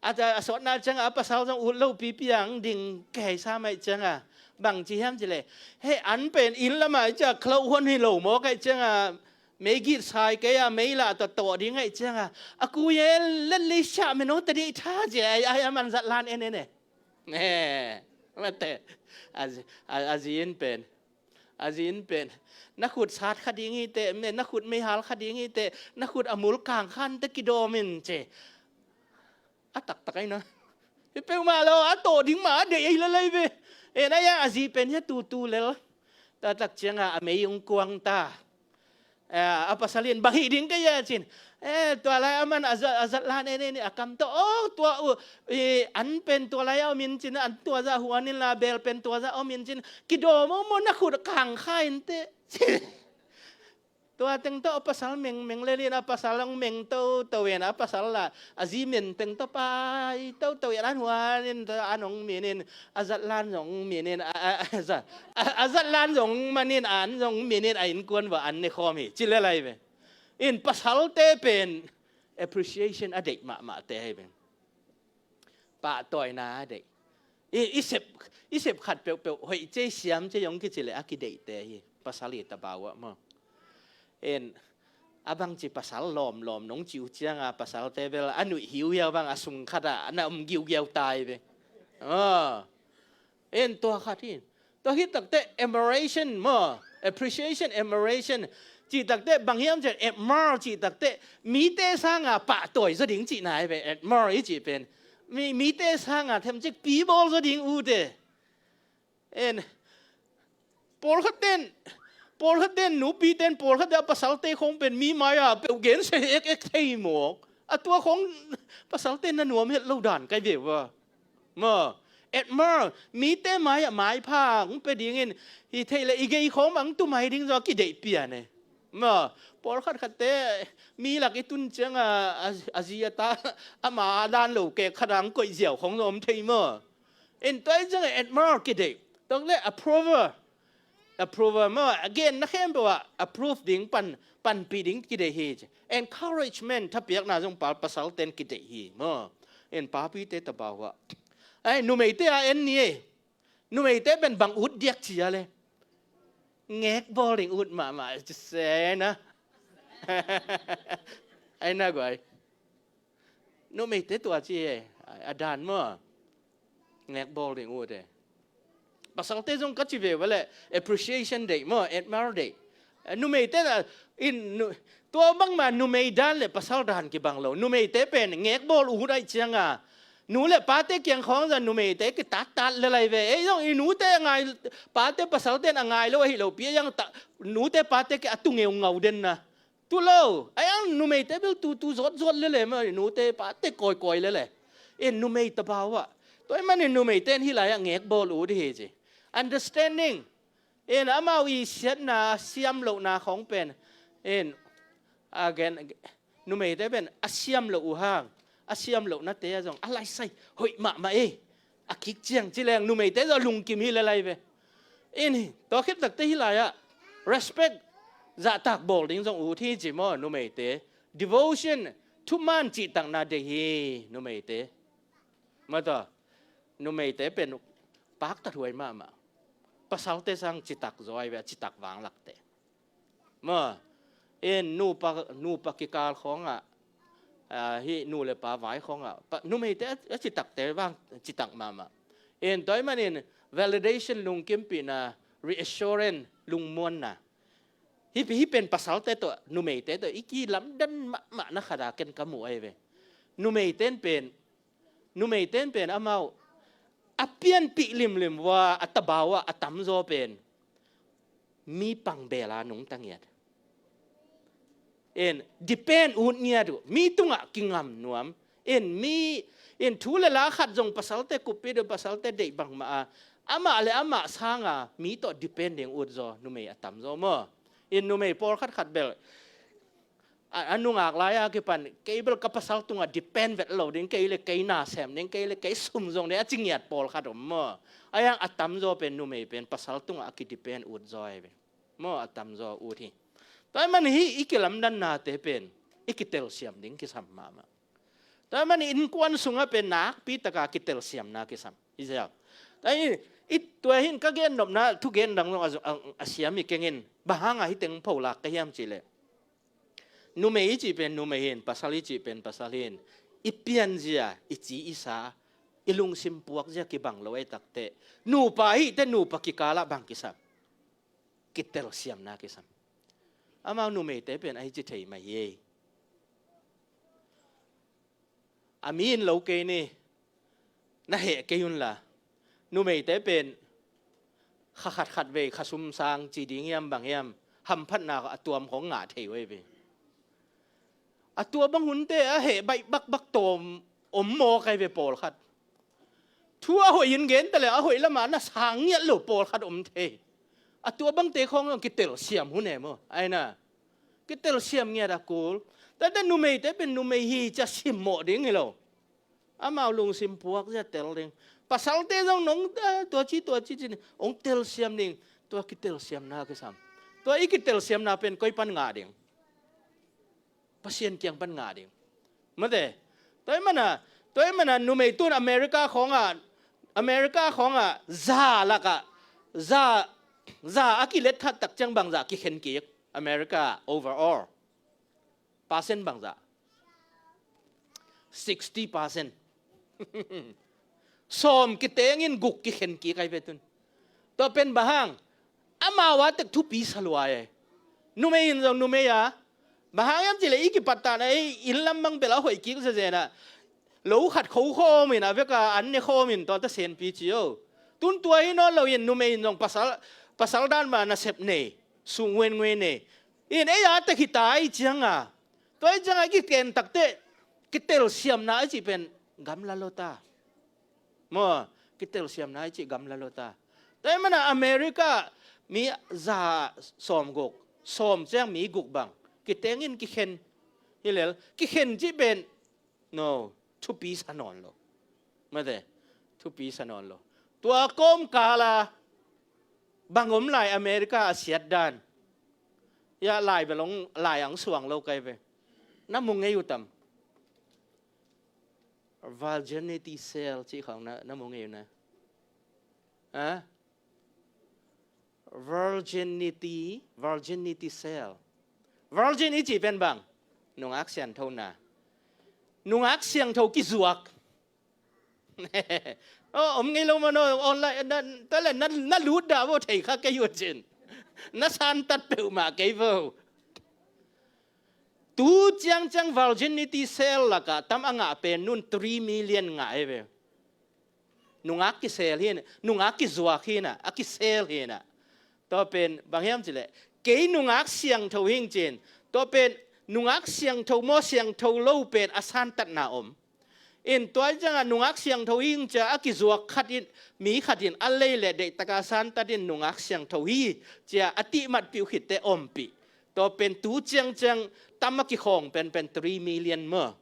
a, a sawtna cianga a pasal zong ut lo pipi ang ding kei sa mai cianga, bangci hiam cih leh, hei an pen inn lamah i ciah khlo huan hi lo mawk ahih cianga, meigit sai kei a, mei lah tawh tawh ding ahih cianga, a kui e, let lei siah meno ta dih tha ci, ai, ai, aman zatlan en en e. Eh, mate, a zi, a, a zi in pen, a zi in pen, na khut sat kha ding hi teh, na khut meihal kha ding hi teh, na khut a mul kang khan teh kidawm in ci. A taktak ahi na. Hi peuhmah lo, a tawh ding mah a deih ahi lalai ve. En a, a zi pen hia tutu lel. Tua tak cianga a mei ung kuang ta. Eh, a pasal in bang hih ding ka hia cin. Eh, tua lai aman a zat, a zatlan en en a kam tawh, oh, tua uh, eh, an pen tua lai a om in cin, an tua zah huan in la, bel pen tua zah om in cin, kidawm aw maw, na khut kang kha in teh. Tua teng tawh a pasal mengmeng lel in, a pasal hong meng toto in, a pasal la a zi men teng tawh pai toto in, an huan in, an hong min in, a zatlan zong min in, a, a, a, a, a zatlan zong man in, an zong min in, a innkuan vah an ne khawm hi ci lel ahi ve. In pasalte pen appreciation a deih mahmahte ahi ve. Pahtawina a deih. I, i sep, i sep khat peuhpeuh hoih cei siam cei hong kici leh a kideihte hi. Pasal i tabau ah maw. En, a bangci pasal lawmlawm nong ci uh cianga, pasalte bel a nuih hiuhiau bang a sung khatah na om giugiau tai ve. Ah. En, tua khat hi. Tua hi takteh admiration maw, appreciation, admiration. Cih takteh bang hiam cih, admire cih takteh mite sanga pahtawi zaw ding cihna hi ve, admire i cih pen. Mi, mite sanga themcik pibawl zaw ding uh teh. En, pawlkhat ten, pawlkhat ten, nupite in pawlkhat ten a pasalte khong pen mi mai-a peuh gensia ekek thei mawk. A tua khong pasalte na nuam het lo dan kai ve ua. Maw, admire, mite mai-ah maipha hong pia dingin, hi thei leh i gei khawng bang tu mai ding zaw a kideih pian e. Maw, pawlkhat khatte mi lak i tun cianga, a, a zi a ta, ama dan lo kek khat a hong koih ziau khawng zaw om thei maw. En, tua i cianga admire kideih. Tua leh approve. Approval maw, a genna khempeuh ah approve ding, pan, panpih ding kideih hi ci. Encouragement, thapiakna zong pa, pasalte in kideih hi maw. En, papite tabau ah. Ai, numeite a en ni e. Numeite pen bang ut diak ci a le. Ngekbawl ding ut mahmah ci se na. Ai na guai. Numeite tua ci e, a dan maw. Ngekbawl ding ut e. Pasalte zong ka ci ve ua leh appreciation deih maw, admire deih. Eh, numeite na, in, nu, tua bangma numei dan le pasal dan kibang lo. Numeite pen ngekbawl ut ahih cianga, nu le pate kiang khawng zah numeite kitattat lel ahi ve. Ei zong i nute a ngai, pate pasalte in a ngai lo ahi lo pi a, ei zong ta, nute pate kiang a tu ngeungau den na. Tu lo, a iang numeite bel tutu zawtzawt lel e maw, nute pate kawikawi lel e. En, numei tabau ah. Tua ahih manin numeite in hih lai-ah ngekbawl ut hi ci. Understanding. En, amau i siatna, siam lohna khawng pen. En, again, numeite pen a siam loh uh hang, a siam lohnate ah zong a laisai hoih mahmah e. A kik ciang ci leng numeite zong lungkim hi lel ahi ve. In hi, tua khit takte hih lai-ah respect, zahtak bawl ding zong ut hi ci maw, numeite. Devotion, thuman cihtakna deih hi numeite. Maw tua, numeite pen paktat huai mahmah. Pasalte sang citak zaw ahi ve, citak vanglakte. Maw, in nupa, nupa kikal khawngah, ah, hih nu le pa vai khawngah, pa, numeite a, a citakte vang citak mahmah. In tua ahih manin validation, lungkimpihna, reassurance, lungmuanna. Hih, hih pen pasalte tawh numeite tawh i kilamdan mahmahna khat a ken ka muh ahi ve. Numeite in pen, numeite in pen amau a pianpih limlim uh a, a tabau ah a tamzaw pen mi pang bel a nungta ngiat. In depend ut ngiat uh, mi tungah kingam nuam. In mi, in thu le la khat zong pasalte kuppih deuh, pasalte deih bangmah a, amah le amah sanga mi tawh depend ding ut zaw numei a tamzaw maw. In numei pawlkhat khat bel a, a nungak lai-a kipan, kei bel ka pasal tungah depend vet lo ding, kei le kei na sem ding, kei le kei sum zong ding, a ci ngiat pawlkhat om maw. A hiang a tamzaw pen numei pen pasal tungah a kidepend ut zaw ahi ve. Maw, a tamzaw ut hi. Tua ahih man hih i kilamdannate pen i kitelsiam ding kisam mahmah. Tua ahih man innkuan sungah pen nakpi taka kitelsiamna kisam. I ziau. Tua hi, i tua hin ka gennopna thugen dang zong a, a, a siam hi keng in. Bang hanga hih teng pholak ka hiam cihleh, numei i cih pen numei hi in, pasal i cih pen pasal hi in, i pianzia, i ci i sa, i lungsim puakzia kibang lo ei takteh, nupa hihte nupa kikalah bang kisam? Kitelsiamna kisam. Amau numeite pen ahi ci thei mah hi ei. A mi in lo kei ni, na heh kei unla. Numeite pen kha khat khat vei kha sum sang ci ding hiam bang hiam, hamphatna a tuam khong ngah thei uh ei ve. A tua bang hunte a heh baih bakbak tawm om maw kai ve pawlkhat. Thu a hoih in gen ta le a hoih lamah na sang ngiat lo pawlkhat om thei. A tua bangte khawng zong kitelsiam hun e maw. Aina. Kitelsiam ngiat a kul. Tate numeite pen numei hi cia simmawh ding hi lo. Amau lungsim puak zia tel ding. Pasalte zong nong, eh, tua ci, tua ci, ci ni. Ong telsiam ding. Tua kitelsiamna kisam. Tua i kitelsiamna pen koi pan ngah ding. Pasian kiang pan ngah ding. Mate. Tua i mana, tua i mana numei tun America khawngah, America khawngah za lakah, za, za a kilet khat tak ciang bangzah kikhen kik America overall. Percent bangzah. Sixty percent. Sawm kitengin guk kikhen kik ai ve tun. Tua pen bang hang, amau a tek thupi sa lua e. Numei in zong numei a. Bang hang hiam cihleh i kipat tan a, ei inn lam bang bel a hoih kik zezen a. Lo khat kho khawm in a vek a an ne khawm in tua ta senpi ci o. Tun tua hi nawn lo in numei in zong pasal, pasal dan mah nasep nei. Sung nguen nguen nei. In ei a tek hi ta i ciang a. Tua i ciang a i kiken takteh kitelsiamna i cih pen gamla lo ta. Maw, kitelsiamna i cih gamla lo ta. Tua i mana America mi za sawm guk, sawm ciang mi guk bang. Kitengin kikhen. Hi lel, kikhen cih pen, no, thupi sa nawn lo. Mate, thupi sa nawn lo. Tua kawmkala bang om lai America a siat dan. Ya lai belong lai ang suang lo kai ve. Na mu ngei uh tam. Virginity cell cih khawng na, na mu ngei uh na. Ha? Virginity, virginity cell. Virgin i cih pen bang? Nungak siangtho na. Nungak siangtho kizuak. Oh, om ngei lo mano, online, na, tale, na, na lut dah vo thei kha kei uh cin. Na santat peuhmah kei vo. Tu ciangciang virginity cell lakah tam a ngah pen nun three million ngah e ve. Nungak kisel hi na, nungak kizuak hi na, a kisel hi na. Tua pen bang hiam cileh, kei nungak siangtho hing cin. Tua pen nungak siangtho maw siangtho lo pen a santatna om. In tua i ciangah nungak siangtho hing cia a kizuak khat in, mi khat in a lei le deihtaka santat in nungak siangtho hi cia a tihmat piuh khitte ompih. Tua pen tu ciangciang tam a kikhawng pen pen three million maw.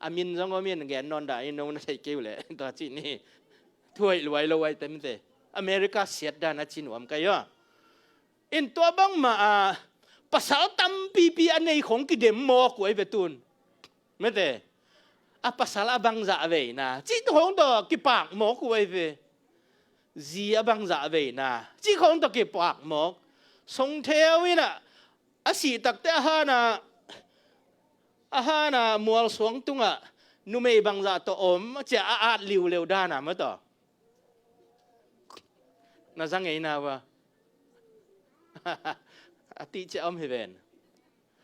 A min zong om in gen nawn dah in nong na thei kei uh leh tua cih ni. Thuaih luai lo ai temte. America siat dan a ci nuam kai aw. In tua bangmah a pasal tampipi a nei khong kidem mawk uh ai ve tun. Mete. A pasal a bangzah veina cih khong tawh kipak mawk uh ai ve. Zi a bangzah veina cih khong tawh kipak mawk. Songtheu in a, a sih takte a hana, a hana mualsuang tungah numei bangzah tawh om cia a at liuleu dana maw tawh. Na za ngeina ua. a tihciah om hi ven.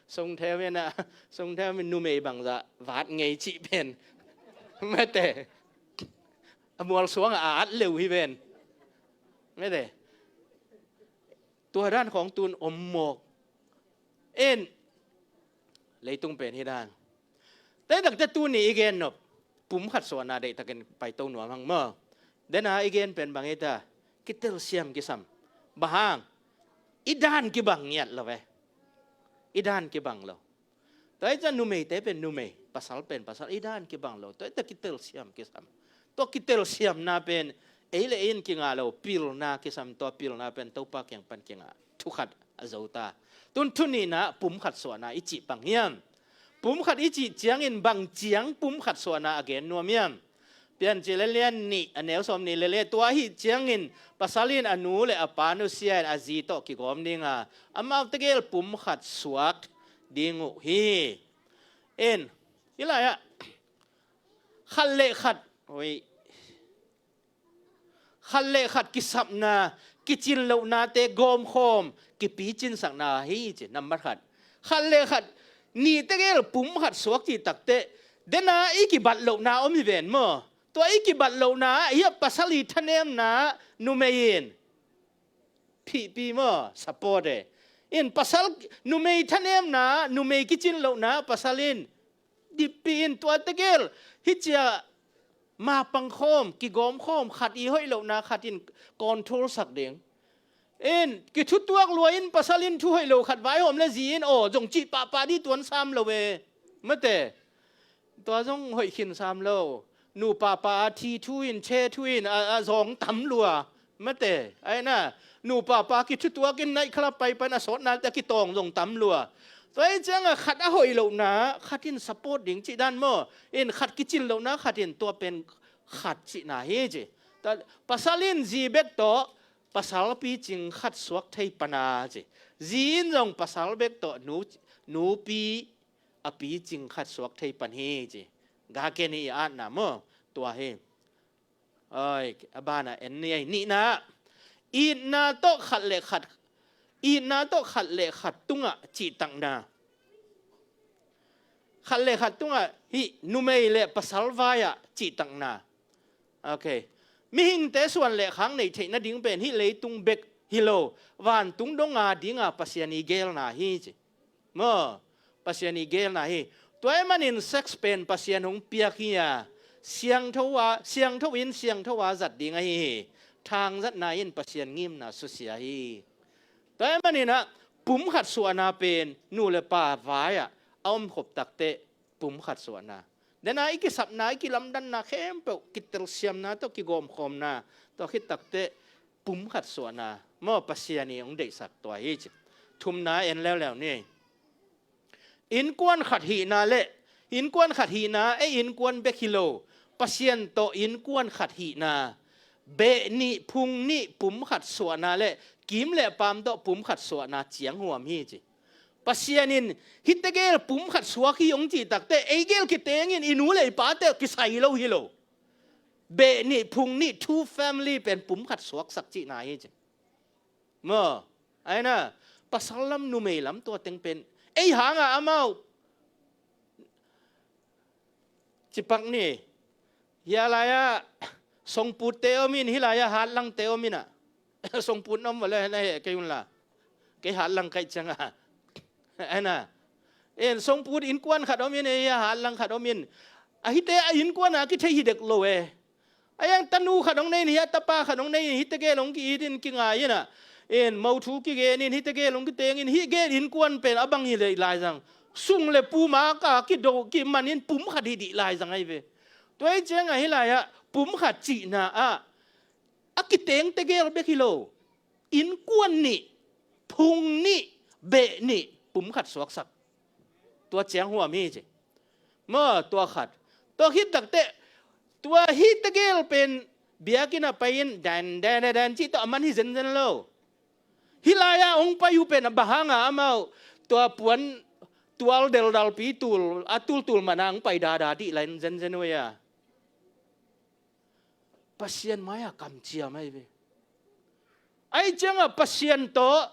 Sungtheu in a, sungtheu in numei bangzah vat ngei cih pen mate, a mualsuang a at leu hi ven. Mate, tua dan khawng tun om mawk. En, leitung pen hi dan. Tua hi takte tuni i gen nop, pumkhat suahna deihtakin paito nuam hang maw. Dena i gen pen bang hi ta, kitelsiam kisam. Bang hang, i dan kibang ngiat lo ve. I dan kibang lo. Tua hi ciang numeite pen numei, pasal pen pasal, i dan kibang lo. Tua hi ta kitelsiam kisam. Tua kitelsiamna pen ei le ei in kingah lo, pilna kisam, tua pilna pen Topa kiang pan kingah. Thukhat a zo ta. Tun thu nihna, pumkhat suahna i cih bang hiam? Pumkhat i cih ciangin bang ciang pumkhat suahna a gen nuam hiam? Piancil a lian nih, a neu sawm nih le li, tua ahih ciangin pasal in a nu le a pa nusia in a zi tawh kigawm ding a, amau tegel pumkhat suak ding uh hi. En, hi lai-ah khat le khat, oi, khat le khat kisapna, kicin lohnate gawmkhawm, kipicinsakna hi ci, nambat khat. Khat le khat, nih tegel pumkhat suak cih takte, dena i kibat lohna om hi ven maw. Tua i kibat lohna ah, hi a pasal i thanemna numei in phihpi maw, support e. In pasal, numei thanemna, numei kicin lohna pasal in dippi in tua tegel, hi cia mapang khawm, kigawm khawm, khat i hoih lohna khat in control sak ding. In kithutuak lua in pasal in thu hoih lo khat vaihawm le zi in aw zong cih pahpah dih tuan sam lo e. Mate, tua zong hoih khin sam lo. Nu papa a thi thu in, che thu in, a, a zawng tam lua. Mate, ai na, nu papa kithutuak in night club pai pan a sawtna te a kitawng zong tam lua. Tua hi ciangah khat a hoih lohna khat in support ding cih dan maw. In khat kicin lohna khat in tua pen khat cihna hi ci. Ta, pasal in zi bek tawh pasal picing khat suak thei pana ci. Zi in zong pasal bek tawh nu, nupi a picing khat suak thei pan hi ci. Gake ni i atna maw, tua hi. Oi, a bana en ni ei, nihna. Itna tawh khat le khat, itna tawh khat le khat tungah cihtakna. Khat le khat tungah hih numei le pasal vai-ah cihtakna. Ok. Mihingte suan le khak neih theih nading pen hih leitung bek hi lo, vantung donga dinga Pasian i geelna hi ci. Maw, Pasian i geelna hi. Tua ahih manin sex pen Pasian hong piak hi a, siangtho a, siangtho in siangtho a zat ding ahi hi. Thangzatna in Pasian ngimna susia hi. Tua ahih manin ah pumkhat suahna pen nu le pa vai-ah a omkhop takte pumkhat suahna. Dena i kisapna, i kilamdanna khempeuh, kitelsiamna tawh kigawmkhawmna tawh khit takte pumkhat suahna. Maw, Pasian i hong deihsak tua hi ci. Thumna en leuleu ni. Innkuan khat hihna le, innkuan khat hihna, ei innkuan bek hi lo, Pasian tawh innkuan khat hihna, beh nih, phung nih, pumkhat suahna le kim le paam tawh pumkhat suahna cianghuam hi ci. Pasian in hih tegel pumkhat suak hi hong cih takte, ei gel kiteng in i nu le i pate kisai lo hi lo. Beh nih, phung nih, two family pen pumkhat suaksak cihna hi ci. Maw, ai na, pasal lam, numei lam tua teng pen ei hanga amau cipak ni. Hia lai-ah songputte om in, hih lai-ah hatlangte om in ah. Songput na om vale na heh kei un la. Kei hatlang kaih cianga. Ai na. En songput innkuan khat om in, hia hatlang khat om in. Ahite a innkuan a kithei hi dek lo e. A yang tanu khat hong nei in, hia tapa khat hong nei in, hih tegel hong ki-it in kingai in ah. En mo thu kigen in, hih tegel hong kiteng in, hih gel innkuan pen a bang hi leh lai zang. Sung le pum a ka kido kiman in pumkhat hi dih lai zang ahi ve. Tua hi ciangah hih lai-ah pumkhat cihna ah a kiteng tegel bek hi lo. Innkuan nih, phung nih, beh nih, pumkhat suaksak. Tua cianghuam hi ci. Maw, tua khat. Tua khit takte, tua hih tegel pen biakinn ah pai in dan, dan, dan, dan cih tawh a man hi zenzen lo. Hih lai-ah hong pai uh pen a bang hanga amau tua puan tual deldalpi tul, a tultul mana hong pai dada dih lai zenzen uh ei a. Pasian mai-ah kamciam ahi ve. Ahi ciangah Pasian tawh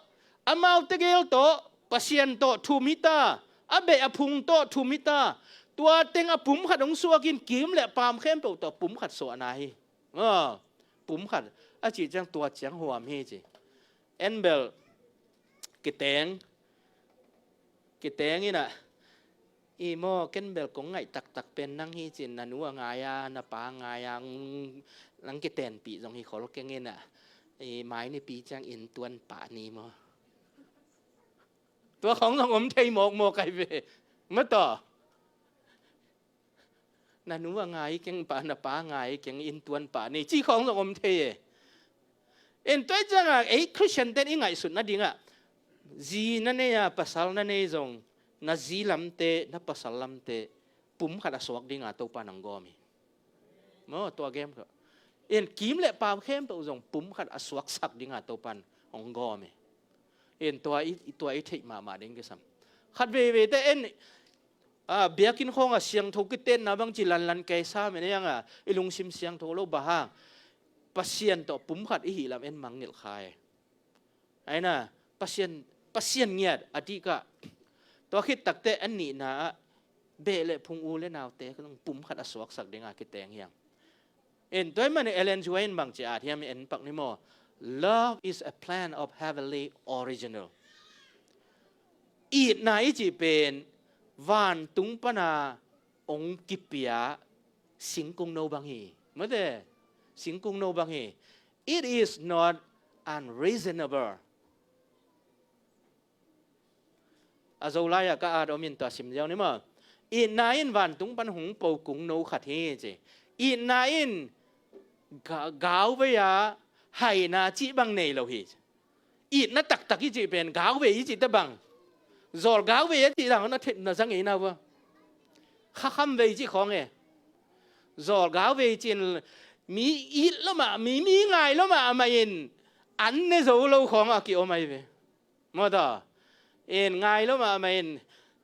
Amaute gel tawh, Pasian tawh thum hi ta, a beh a phung tawh thum hi ta, tua teng a pum khat hong suakin kim le paam khempeuh tawh pum khat suahna hi. Aw, pum khat a cih ciang tua ciang huam hi ci. En bel kiteng, kiteng in ah, i maw, ken bel kong ngaih taktak pen nang hi cin, na nu a ngai a, na pa a ngai a, nang kitenpih zong hi khol keng in ah, i mai nipi ciang inn tuan pah ni maw. Tua khong zong om thei mawkmawk ai ve. Mataw. Na nu a ngai keng pah, na pa a ngai keng, inn tuan pah ni, ci khong zong om thei e. En tua ciangah ei Khristian ten i ngaihsut nadingah zi na nei a, pasal na nei zong, na zi lamte, na pasal lamte pum khat a suak dinga Topa nang gawm hi. Maw, tua game ko. En kim le paam khempeuh zong pum khat a suaksak dinga Topa hong gawm hi. En tua i, tua i theih mahmah ding kisam. Khat veivei te en, a, biakinn khawngah siangtho kitenna bang ci lanlan kei sa men ei ang a, i lungsim siangtho lo bang hang, Pasian tawh pum khat i hih lam en mangngilh kha e. Aina, Pasian, Pasian ngiat a dikah, tua khit takte a nihna ah beh le phung, u le naute ka zong pum khat a suaksak dinga kiteng hiang. En tua i mani Ellen G. White in bang ci at hiam i en pak ni maw. Love is a plan of heavenly original. Itna i cih pen vantung pana hong kipia singkung no bang hi. Mate, singkung no bang hi. It is not unreasonable. A Zolai-ah ka at om in tua sim ziau ni maw. Itna in vantung pan hong po kung no khat hi ci. Itna in ga-, gauvei a haina cih bang nei lo hi. Itna taktak i cih pen gauvei i cih te bang. Zawl gauvei a cih dang na thep na zang ei na vua. Khakham vei cih khawng e. Zawl gauvei cin mi it lo mah, mi, mi ngai lo mah, amah in an ne zo lo khawng a ki om ai ve. Maw ta, en ngai lo mah, amah in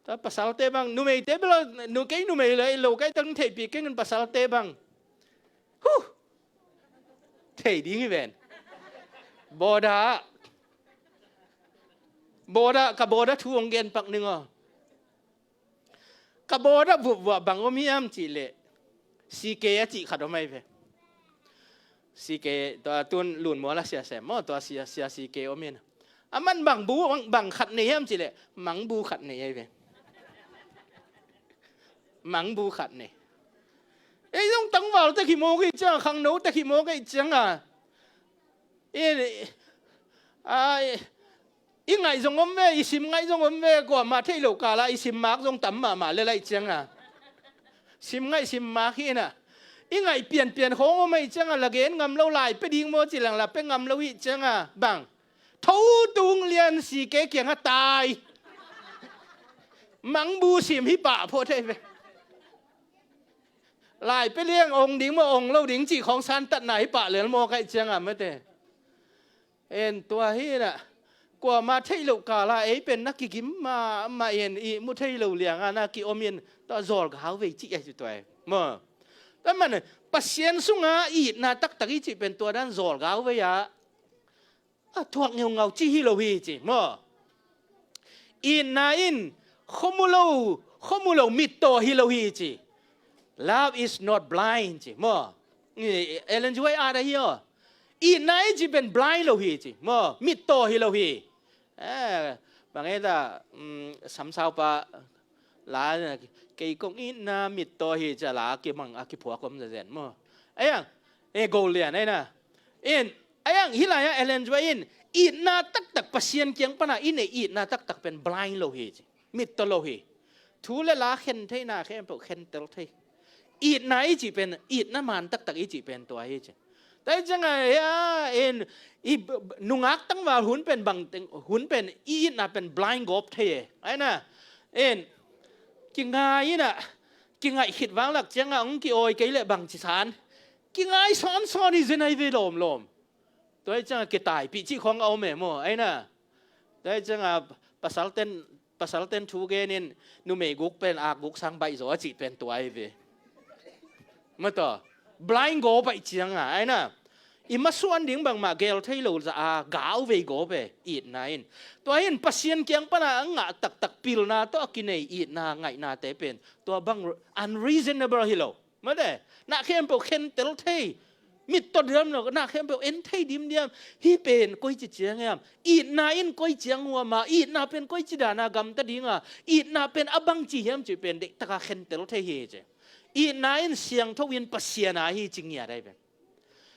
ta pasalte bang, numeite belo, nu kei numei lo, lo kai tang theihpih keng in pasalte bang. Huh! Thei ding hi ven. Bawda, bawda, ka bawda thu hong gen pak ning aw. Ka bawda vupvuah bang om hiam cih leh, C K a cih khat om ai ve. C K, tua tun Lunmual a sia sem maw, tua sia, sia C K om in. A man bang bu, bang, bang khat nei hiam cih leh, mangbu khat nei ai ve. Mangbu khat nei. Ei zong tangval te khimawk ei ciang, khangno te khimawk ei ciang a. I, a, i ngaih zong om ve, i sim ngaih zong om ve, kuamah theih loh kala i sim mak zong tam mahmah le laih ciang a. Sim ngaih sim mak hi na. I ngaih pianpian khawng om ei ciang a, la gen ngam lo lai, pe ding maw ci lang la pe ngam lo hi ciang a. Bang. Tho tung lian C K kiang a tai. Mangbu sim hi pah phawt thei ve. Lai pe liang ong ding maw ong lo ding cih khawng santatna hi pah lel maw kaih ciang a mate. En tua hi na. Kuamah theih loh kala ei pen na kigim mahmah in i mu thei lo liang a na ki om in tua zawl gau vei cih a hi tua hi. Maw. Tua man Pasian sunga itna taktak i cih pen tua dan zawl gau vei a a thuak ngeungau ci hi lo hi ci maw. Itna in khomu lo, khomu lo mittaw hi lo hi ci. Love is not blind ci maw. Ellen G. White at a hi aw. Itna in ci pen blind lo hi ci maw, mittaw hi lo hi. Eh, bang e ta, mm, samsaupa la, kei kong itna mittaw hi ci a la kimang a kiphuak om zazen maw. Ayang, e gol lian ai na. In, ayang hi lai a Ellen G. White in itna taktak Pasian kiang pana i neih itna taktak pen blind lo hi ci. Mittaw lo hi. Thu le la khen theihna khempeuh khentel thei. Itna i cih pen, itna man taktak i cih pen tua hi ci. Tua hi ciang a, ya, in, i b-, b-, nungak tangval hun pen bang teng, hun pen i itna pen blind gawp thei e. Ai na, in, kingai in a, kingaih khit vang lak ciang a, ong ki-awi kei leh bang ci san. Kingai sawnsawn hi zen ai ve lawmlawm. Tua hi ciang a kitaipih cih khawng a om e maw, ai na. Tua hi ciang a pasal ten, pasal ten thu gen in numei guk pen ak guk sang baih zaw a cih pen tua ai ve. Mataw, blind gawp ai ciang a, ai na. i masuan ding bangmah gel thei lo zah a gau vei gawp e, itna in. Tua in Pasian kiang pana a ngah taktak pilna tawh a kinei itna ngaihnate pen tua bang unreasonable hi lo. Mate, na khempeuh khentel thei, mit tawh diam lo, na khempeuh en thei dimdiam. Hih pen koici ciang hiam? Itna in koi ciang huam a, itna pen koici dana gamta dinga, itna pen a bangci hiam cih pen deih taka khentel thei hi ci. Itna in siangtho in Pasian a hi ci ngiat ahi pen.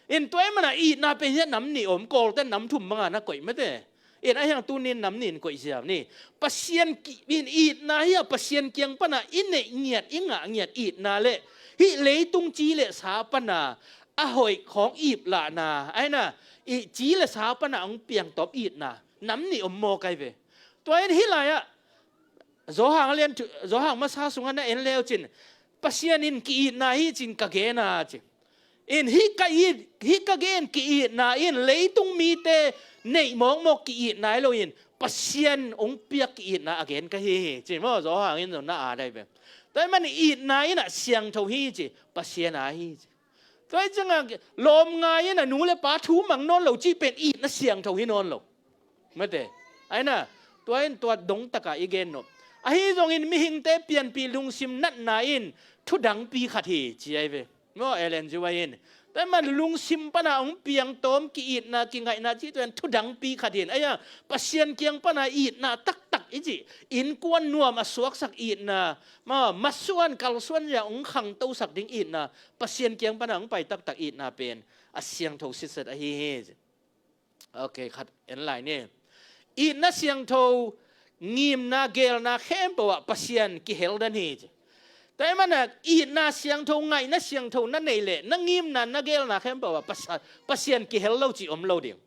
In tua ahih mana itna pen hiah nam nih om, Kawlte nam thum banga na koih mate. In ahiang tunin nam nih in koih ziau ni. Pasian ki-, in itna hiah Pasian kiang pana i neih ngiat, i ngah ngiat itna le hih leitung ci le sa pana a hoih khawng iplahna, aina, i ci le sa pana hong piangtawp itna nam nih om mawk ahi ve. Tua in hih lai-ah Johan a lian thu-, Johan masa sungah na en leu cin, Pasian in ki-itna hi cin ka gen a ci. In hih ka it, hih ka gen ki-itna in leitung mite neih mawkmawk ki-itna hi lo in Pasian hong piak ki-itna a gen ka hi hi ci maw, Johan in zong na at ahi ve. Tua ahih manin itna in a siangtho hi ci, Pasian a hi ci. Tua hi ciangah lawm ngai in a nu le pa thu mang nawn lo cih pen itna siangtho hi nawn lo. Mate, aina, tua in tua dong taka i gen nop. Ahi zongin mihingte pianpih lungsim natna in thudangpi khat hi ci ahi ve. Maw, Ellen G. White in. Tua ahih manin lungsim pana hong piangtawm ki-itna, kingaihna cih tua in thudangpi khat hi. Aia, Pasian kiang pana itna taktak i cih, innkuan nuam a suaksak itna, maw, masuan kalsuan zia hong khangtosak ding itna, Pasian kiang pana hong pai taktak itna pen a siangtho sitset ahi hi. Ok, khat en lai ni. Itna siangtho, ngimna, gelna khempeuh ah Pasian kihel den hi ci. Tua ahih mana itna siangtho, ngaihna siangtho na neih leh na ngimna, na gelna khempeuh ah Pasa-, Pasian kihel lo cih om lo ding.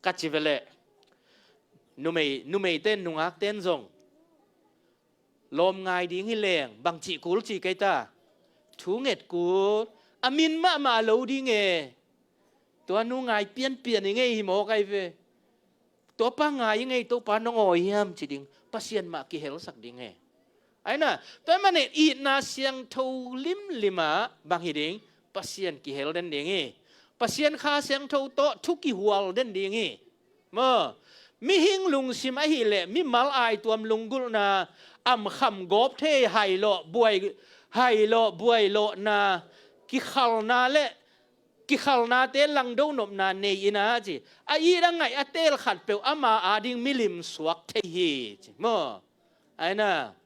Ka ci ve leh numei, numeite nungakte in zong lawm ngai ding hi leng, bang cih kul ci kei ta. Thu nget kul, a min mahmah lo ding e. Tua nu ngai pianpian i ngei hi mawk ahi ve. Tua pa ngai i ngei, Topa nong awi hiam ci ding, Pasian mah kihelsak ding e. Aina, tua ahih manin itna siangtho limlim ah bang hi ding, Pasian kihel den ding hi. Pasian Kha Siangtho tawh thu kihual den ding hi. Maw, mihing lungsim ahih leh mimal aituam lunggulhna, amkham gawp thei, hailawh buai, hailawh buailawhna, kikhalna le kikhalnate langdo nopna nei in a ci. A it a ngaih a teel khatpeuh ama ading milim suak thei hi ci. Maw, aina.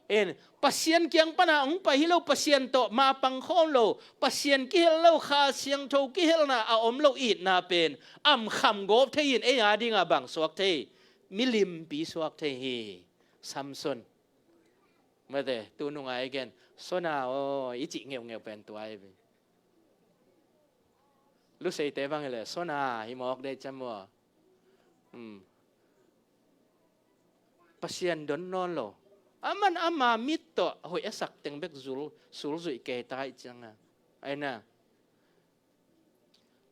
En, Pasian kiang pana hong pai hi lo, Pasian tawh mapang khawm lo, Pasian kihel lo, Kha Siangtho kihelna a om lo itna pen amkham gawp thei in ei adinga bang suak thei? Milimpi suak thei hi. Samson. Mate, tu nunga i gen, Sona aw, i cih ngeungeu pen tua hi ve. Luseite bang hi leh, Sona hi mawk dei cam aw. Hmm. Pasian don nawn lo. Aman ama mit tawh hoih a sak teng bek zul, sulzuih kei ta ih cianga. Aina.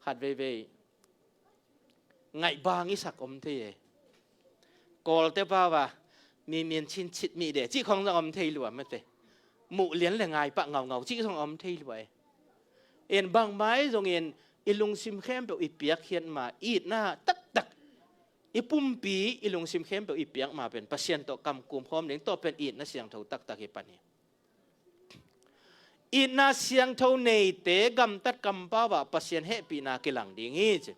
Khat veivei. Ngaihbang i sak om thei e. Kawlte pau a, mi min chin chit mi de. Cih khong zong om thei lua mate. Muh lian le ngai pah ngaungau. Cih zong om thei lua e. En bangmah zongin i lungsim khempeuh i piakkhiat ma, itna taktak. I pumpi, i lungsim khempeuh i piak ma pen Pasian tawh kamkum khawm ding, tua pen itna siangtho taktak hi pan hi. Itna siangtho neite gamtat kampau ah Pasian hehpihna kilang ding hi ci.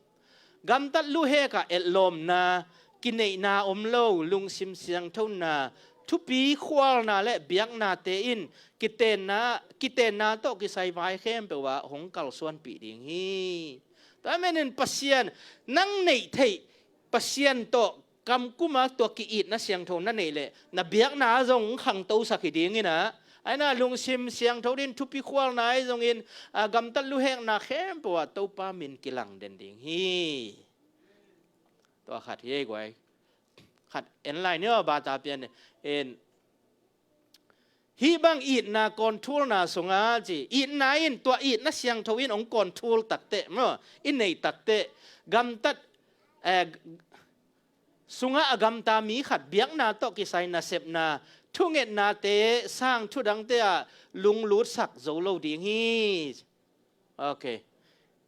Gamtat luhek ah etlawmna, kineihna om lo, lungsim siangthona, thupi khualna le biaknate in kitenna, kitenna tawh kisai vai khempeuh ah hong kalsuanpih ding hi. Tua ahih manin Pasian, nang neih theih Pasian tawh kamkum a tua ki-itna siangtho na neih leh na biakna ah zong khangtosak hi ding in ah, aina lungsim siangtho din thupi khualna ahi zongin, a, gamtat luhekna khempeuh ah Topa min kilang den ding hi. Tua khat hi ei guai. Khat en lai ni aw, bata pian en. Hih bang itna control-na sungah ci, itna in, tua itna siangtho in hong control takteh maw, i neih takteh, gamtat, eh, sungah a gamta mi khat biakna tawh kisai nasepna, thungetnate, sang thudangte ah lunglutsak zo lo ding hi. Ok.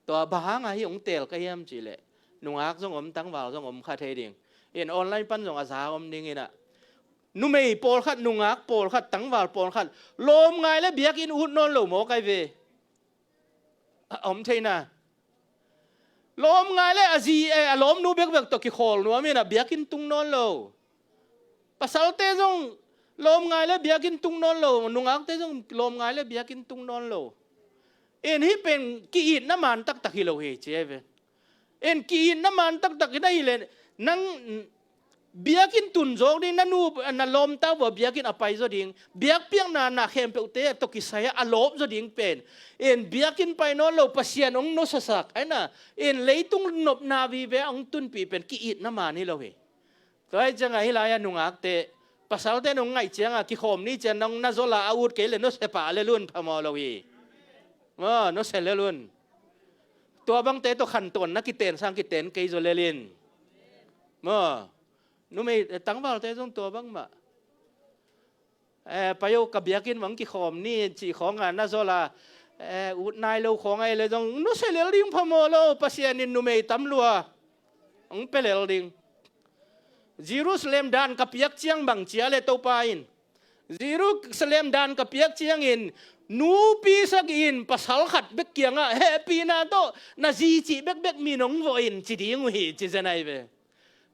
Tua bang hanga hih hong teel ka hiam cih leh, nungak zong om, tangval zong om kha thei ding. In online pan zong a za om ding in ah, numei pawlkhat, nungak pawlkhat, tangval pawlkhat, lawm ngai le biakinn ut nawn lo mawk ai ve. A om theina. Lawm ngai le a zi, eh, a lawmnu bekbek tawh kikhawl nuam in ah biakinn tung nawn lo. Pasalte zong lawm ngai le biakinn tung nawn lo, nungakte zong lawm ngai le biakinn tung nawn lo. In hih pen ki-itna man taktak hi lo hi ci ai ve. In ki-itna man taktak hi na hi le, nang biakinn tun zawk ding, na nu, na lawmta vua biakinn a pai zaw ding, biakpiakna na khempeuhte tawh kisai a lawp zaw ding pen, in biakinn pai nawn lo, Pasian hong nusiasak, ai na, in leitung nopna vive hong tunpih pen ki-itna man hi lo hi. Tua hi ciangah hih lai-ah nungakte, pasalte nong ngaih ciangah kikhawm ni ciang nong na zawla a ut kei le nusia pah lel un, phamawh lo hi. Maw, nusia lel un. Tua bangte tawh khantawn na kiten sang kiten kei zaw lel in. Maw, numei, eh, tangvalte zong tua bangmah. Eh, pai o, ka biakinn mah hong kikhawm ni cih khawngah na zawla, eh, ut nai lo khawng ai le zong nusia lel ding, phamawh lo, Pasian in numei tam lua hong pia lel ding. Jerusalem dan ka piak ciang bang cia le Topa in, Jerusalem dan ka piak ciangin nupi sagih in pasal khat bek kiangah hehpihna tawh na zi cih bekbek min hong vawh in ci ding uh hi, ci zen ai ve.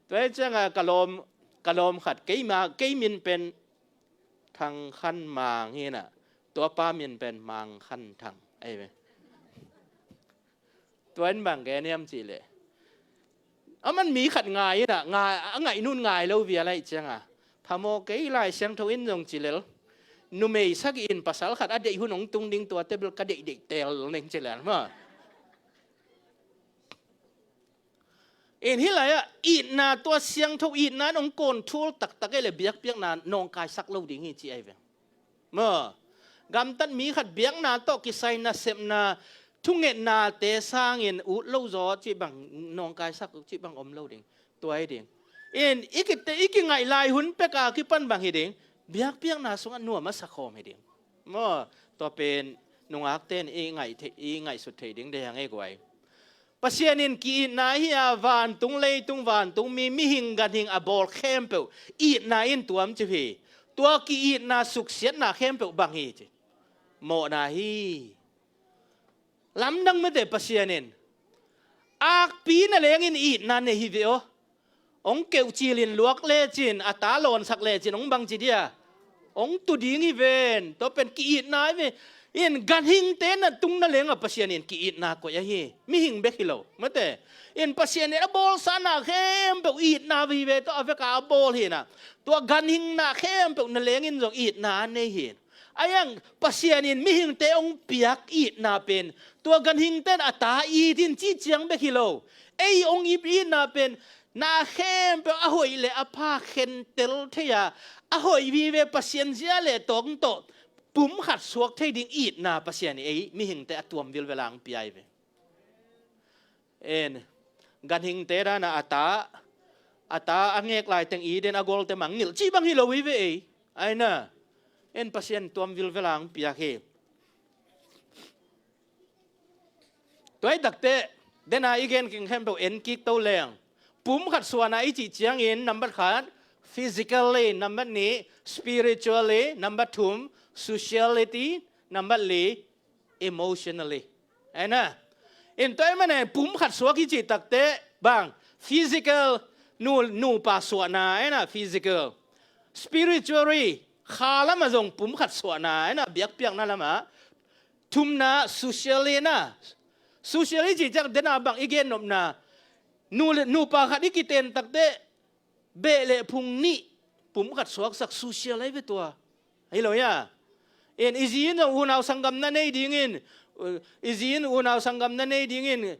Tua hi ciangah ka lawm, ka lawm khat, keima, kei min pen Thang Khan Mang hi in ah, tua pa min pen Mang Khan Thang ai ve. Tua in bang gen hiam cih leh, aman mi khat ngai in ah, ngai, a ngaih nun ngai lo vial ahih ciangah, phamawh kei, Lai Siangtho in zong ci lel, numei sagih in pasal khat a deih hun hong tung ding, tuate bel ka deihdeih teel ning ci lel maw. In hih lai-ah itna, tua siangtho itna in hong control taktak ei le biakpiakna nawngkaisak lo ding hi ci ai ve. Maw, gamtat mi khat biakna tawh kisai nasepna, thungetnate sangin ut lo zaw cih bang, nawngkaisak cih bang om lo ding. Tua hi ding. In i kite, i kingaih lai hun peka kipan bang hi ding, biakpiakna sungah nuam a sakhawm hi ding. Maw, tua pen nungakte in i ngaih thei, i ngaihsut thei ding deih a ngei guai. Pasian in ki-itna hi a, vantung leitung, vantung mi, mihing ganhing a bawl khempeuh itna in tuam cih hi. Tua ki-itna suksiatna khempeuh bang hi ci? Mawhna hi. Lamdang mate, Pasian in akpi na lengin itna nei hi ve aw. Hong keuhcilin luak lecin, a ta lawnsak lecin hong bangci dia? Hong tu ding hi ven. Tua pen ki-itna hi ve. In ganhingte na tung na lengah Pasian in ki-itna koih ahi. Mihing bek hi lo mate. In Pasian in a bawlsa na khempeuh itna hi ve, tua a veka a bawl hi na. Tua ganhing na khempeuh na lengin zong itna a nei hi. A iang Pasian in mihingte hong piak itna pen, tua ganhingte in a ta it in cih ciang bek hi lo. Ei hong it itna pen, na khempeuh a hoih le a pha khentel thei a, a hoih vive Pasian zia le tawng tawh pum khat suak thei ding itna Pasian in ei mihingte a tuam vilvel a hong pia hi ve. En, ganhingte dana a ta, a ta a ngek laiteng i den a golte mangngilh cih bang hi lo hi ve ei. Aina, en, Pasian tuam vilvel a hong piak hi. Tua hi takte, dena i gen keng khempeuh en kik to leng. Pum khat suahna i cih ciangin, nambat khat, physically, nambat nih, spiritually, nambat thum, sociality, nambat li, emotionally. Aina, in tua i manin pum khat suak i cih takte, bang, physical, nu, nupa suahna, aina, physical. Spiritually, kha lamah zong pum khat suahna, aina, biakpiakna lamah. Thumna, socially na. Socially cih ciang dena bang i gen nopna. Nu le, nupa khat i kiten takte, beh le phung nih pum khat suaksak social ahi ve tua. Hi lo hia? In i zi in zong unau sanggam na nei dingin, i zi in unau sanggam na nei dingin,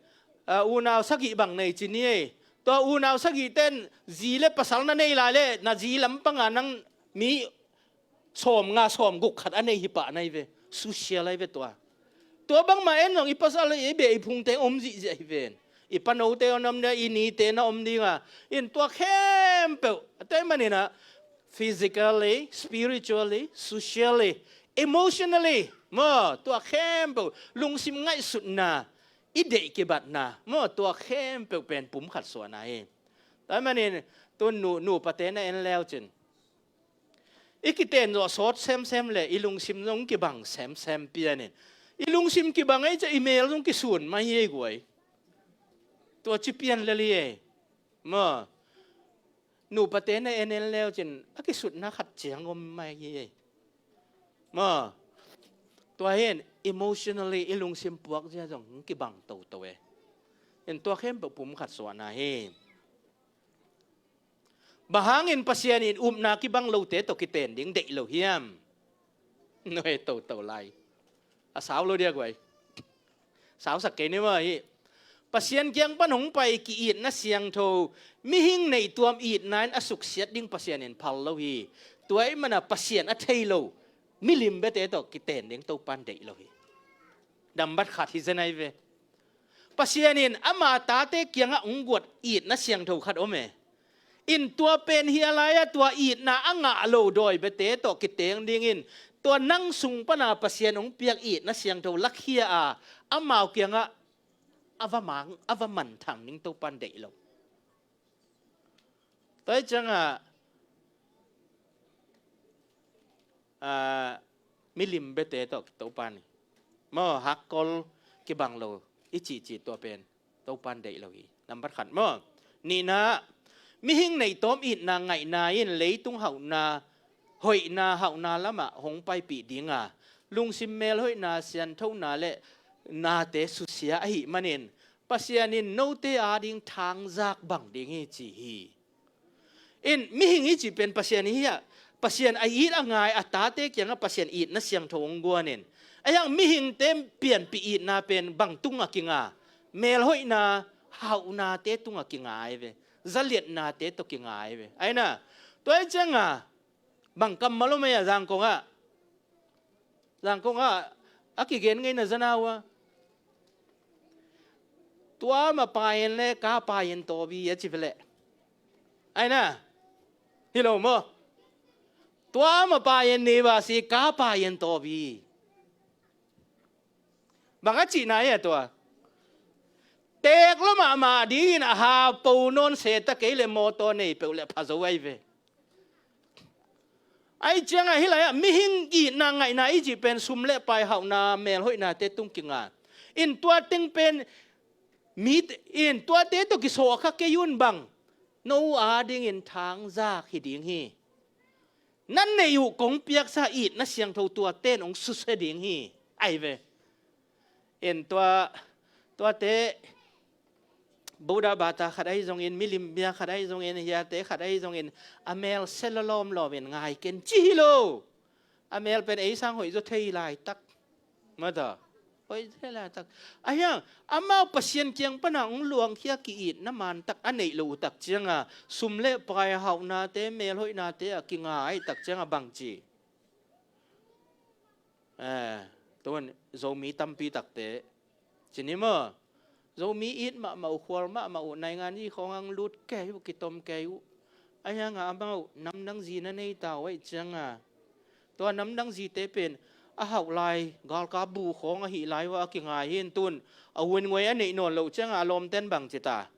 ah, unau sagih bang nei ci ni ei. Tua unau sagih ten zi le pasal na nei lai le, na zi lampanga nang mi sawm nga sawm guk khat a nei hi pah na hi ve. Social ahi ve tua. Tua bangmah en zong i pasal i beh i phungte om zihziah hi ven. I panote on om dia, i nite na om dinga. In tua khempeuh, a tua i maninah physically, spiritually, socially, emotionally, maw, tua khempeuh lungsim ngaihsutna i deih kibatna maw, tua khempeuh pen pum khat suahna hi. Tua manin tu nu, nupate na en leu cin i kiten zawh sawt semsem le i lungsim zong kibang semsem pianin, i lungsim kibang ei ciah i mel zong kisun mai hi ei guai. Tua ci pian lel hi ei. Maw, nupate na en en leu cin a kisutna khat ciang om mai hi ei. Maw, tua hin emotionally i lungsim puak zia zong kibang toto e. In tua khempeuh pum khat suahna hi. Bang hangin Pasian in upna kibang lote tawh kiten ding deih lo hiam? Nuai toto lai. A sau lo dia guai. Sausak kei ni maw hi. Pasian kiang pan hong pai ki-itna siangtho, mihing neihtuam itna in a suksiat ding Pasian in phal lo hi. Tua ahih mana Pasian a thei lo milim biate tawh kiten ding Topan deih lo hi. Nambat khat hi zen ai ve. Pasian in ama tate kiangah hong guat itna siangtho khat om e. In tua pen hi a lai-ah tua itna a ngah lo dawi biate tawh kiteng dingin, tua nang sung pana Pasian hong piak itna siangtho lakhia a, amau kiangah a va mang, a va manthang ding Topan deih lo. Tua hi ciangah, ah, milim biate tawh Topan hi. Maw, hakkol kibang lo i cihcih tua pen Topan deih lo hi. Nambat khat maw. Nihna, mihing neihtuam itna ngaihna in leitung hauhna, hoihna hauhna lamah hong paipih dinga, lungsim melhoihna, sianthona le nate susia ahih manin Pasian in note ading thangzak bang ding hi ci hi. In mihing i cih pen Pasian hi a, Pasian a it a ngai a tate kiangah Pasian itna siangtho hong guanin, a hiang mihingte pianpih itna pen bang tunga kinga? Melhoihna, hauhnate tunga kinga ai ve. Zaliatnate tawh kinga ai ve. Aina, tua hi cianga bang kammal om ei a Zangkongah, Zangkongah a kigen ngeina zana uh a, tua ma paien le ka paien tawbi a ci veleh. Aina, hi lo maw? Tua ma paien nei va si ka paien tawbi. Bang a cihna hi a tua? Teek lo mahmah dingin a ha po nawn se ta kei le mawtaw nei peuh le pha zo ai ve. Ai cianga hi lai-ah mihing itna ngaihna i cih pen sum le pai hauhna melhoihnate tung kinga. In tua teng pen mi in tuate tawh kisawh kha kei un bang, no adingin thangzak hi ding hi. Nan neih uh kong piaksa itna siangtho tuate in hong susia ding hi. Ai ve. In tua, tuate Buddha bata khat ahi zongin, milim bia khat ahi zongin, hiate khat ahi zongin, a mel sia lawlawm lawmin ngai ken ci hi lo. A mel pen ei sang hoih zaw thei laitak. Mata hoih zaw thei laitak. A hiang amau Pasian kiang pana hong luangkhia ki-itna mantak a neih lo uh tak cianga sum le pai hauhnate, melhoihnate a kinga aih tak cianga bangci. Eh, tuan Zomi tampi takte ci ni maw? Zomi it mahmah uh, khual mahmah uh, naingan i khawng ang lut kei uh, kitom kei uh. A hianga amau namdang zi na nei ta uh aih cianga tua namdang zite pen a hauh lai galkap bu khawng ahi lai uh a kingai hi in tun a hun ngoi a neih nawn loh cianga a lawmten bangci ta?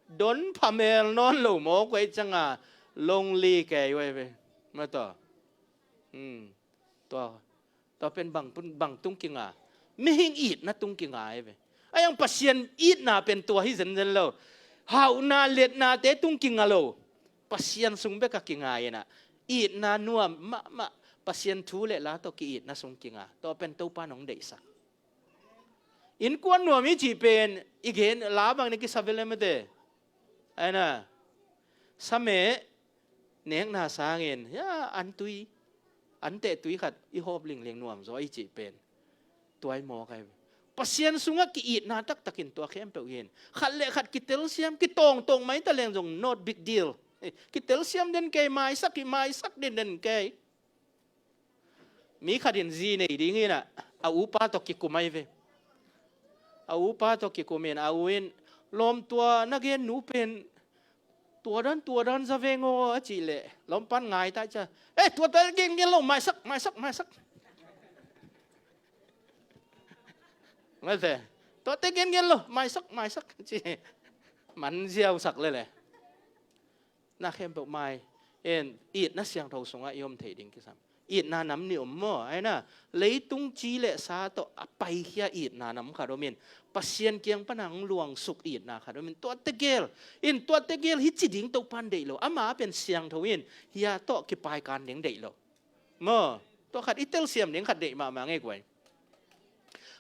Don phamel nawn lo mawk uh aih cianga lonely kei uh aih ve. Mata. Hmm. Tua, tua pen bang, bang tung kinga? Mihing itna tung kinga ai ve. A hiang Pasian itna pen tua hi zenzen lo. Hauhna liatnate tung kinga lo. Pasian sung bek a kinga inah itna nuam mahmah, Pasian thu le la tawh ki-itna sung kinga. Tua pen Topa nong deihsak. Innkuan nuam i cih pen i gen la bang ni kisa ve le mate. Aina, sa meh nekna sangin, ya, an tui, an teh tui khat i hawp lingling nuam zaw i cih pen tua i mawk ai. Pasian sungah ki-itna taktakin tua khempeuh hin khat le khat kitelsiam, kitawngtawng mai ta leng zong not big deal. Kitelsiam den kei, maisak hi, maisak den den kei. Mi khatin zi nei ding inah a upa tawh kikum ai ve. A upa tawh kikum in a u in, lawm, tua na gen nu pen tua dan, tua dan za veng aw a cih leh lawmpan ngai ta cia. Eh, tua dan gen gen lo, maisak, maisak, maisak. Mate, Tuate gengen lo, maisak, maisak ci. Man ziausak lele. Na khempeuh mai. En, itna siangtho sungah i om thei ding kisam. Itna nam nih om maw? Aina, leitung ci le sa tawh a paikhia itna nam khat om in, Pasian kiang pana hong luangsuk itna khat om in, tua tegel in, tua tegel hi ci ding Topan deih lo. Ama pen siangtho in, hia tawh kipaikan ding deih lo. Maw, tua khat i telsiam ding khat deih mahmah ngei kuai.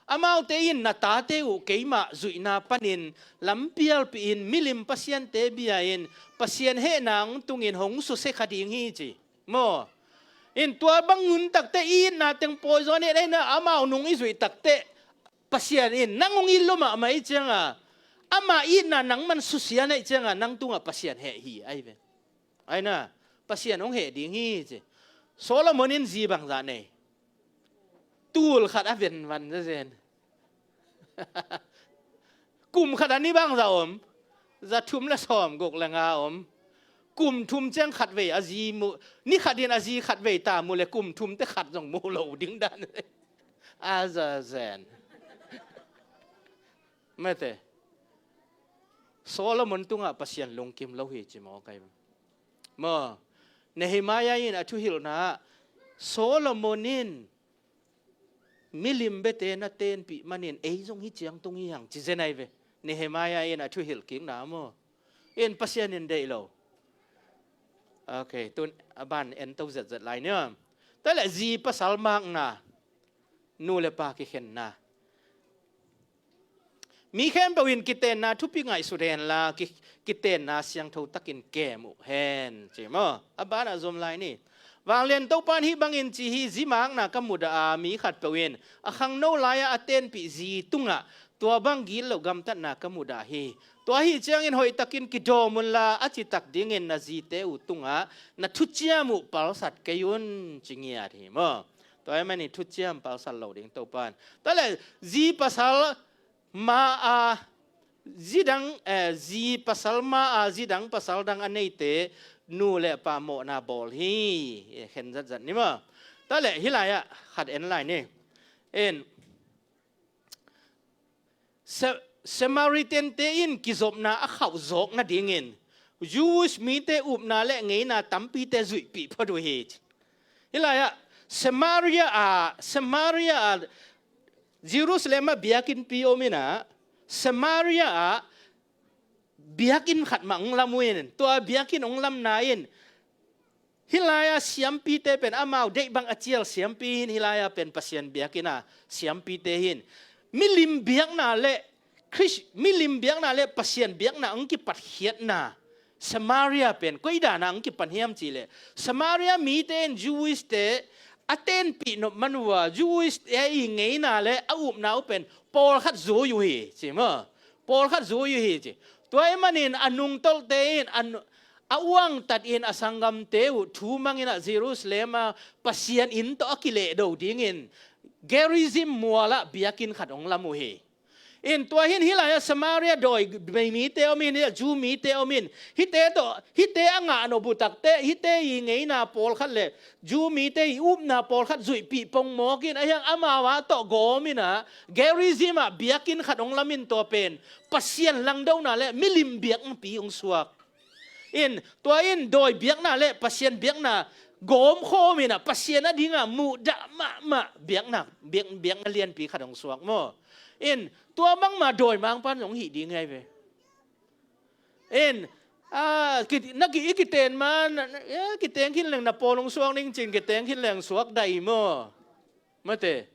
Amaute in na tate uh keimah zuihna panin lampialpihin milim pasiante bia-in Pasian hehna hong tungin hong susia kha ding hi ci. Maw, in tua bang ngun takte itna teng pawi zaw nih aina, amau nung i zuih takte Pasian in nang hong it lo mahmah i cianga, ama itna nangman susia na i cianga, nang tungah Pasian heh hi ai ve. Aina, Pasian hong heh ding hi ci. Solomon in zi bangzah nei? Tul khat a venvan zazen. Kum khat a ni bangzah om? Za thum le sawm guk le nga om. Kum thum ciang khat vei a zi mu, ni khat in a zi khat vei ta mu le kum thum te khat zong mu lo ding dan. A zazen. Mate. Solomon tungah Pasian lungkim lo hi ci maw kai? Maw, Nehemiah in a thuhilhna ah Solomon in milim biate na tenpih manin ei zong hi ciang tung hi hang ci zen ai ve. Nehemiah in a thuhilh kikna maw? In Pasian in deih lo. Ok, tun a ban en to zetzet lai nia. Tale zi pasal makna, nu le pa kikhenna. Mi khempeuh in kitenna thupi ngaihsut henla, ki-, kitenna siangtho takin kem uh hen ci maw? A banah zom lai ni. Vanglian Topan hih bangin ci hi, zi makna ka mudah a, mi khatpeuh in a khangno lai-ah a tenpih zi tungah tua bang gitloh gamtatna ka mudah hi. Tua ahi ciangin hoihtakin kidawm unla, a citak dingin na zite uh tungah na thuciam uh palsat kei un ci ngiat hi maw? Tua ahih manin thuciam palsat lo ding Topan. Tale zi pasal ma a zidang, eh, zi pasal ma a zidang pasal dang a neite nu le pa mawhna bawl hi. Eh, khen zatzat ni maw? Tale hih lai-ah khat en lai ni. En, Sa-, Samaritan-te in kizopna a khauh zawk nadingin Jewish mite upna le ngeina tampite zuihpih phot uh hi. Hih lai-ah Samaria ah, Samaria ah, Jerusalem ah biakinnpi om inah, Samaria ah biakinn khat mah hong lam uh in, tua biakinn hong lamna in, hih lai-ah siampite pen amau deih bang a cial siampi hi in, hih lai-ah pen Pasian biakinn ah siampite hi in. Milim biakna le Khrist, milim biakna le Pasian biakna hong kipatkhiatna Samaria pen koi dan ah hong kipan hiam cih leh, Samaria mite in Jewish-te a tenpih nop man uh a, Jewish-te i ngeina le a upna uh pen pawlkhat zui uh hi ci maw? Pawlkhat zui uh hi ci. Tua ahih manin a nungtolhte in a nu-, a uangtat in a sanggamte uh thu mang inah Jerusalem ah Pasian inn tawh a kilehdo dingin Gerizim mual ah biakinn khat hong lam uh hi. In tua hi in, hih lai-ah Samaria dawi bei mite om in, hih ah Jew mite om in, hihte tawh, hihte a ngah nop uh takte, hihte i ngeina pawlkhat le Jew mite i upna pawlkhat zuihpih pongmawk in, ahi hang amau ah tawh gawm inah Gerizim ah biakinn khat hong lam in, tua pen Pasian langdona le milim biakpi hong suak. In, tua in dawi biakna le Pasian biakna gawmkhawm inah Pasian a dingah muhdah mahmah biakna, biak-, biakna lianpi khat hong suak maw? In, tua bangmah dawimangpa'n zong hih ding hi ai ve. In, a, ki-, na ki-, i kiten ma, na, na, e, kiteng khin leng na pawl hong suak ning cin, kiteng khin leng suak daih maw? Mate.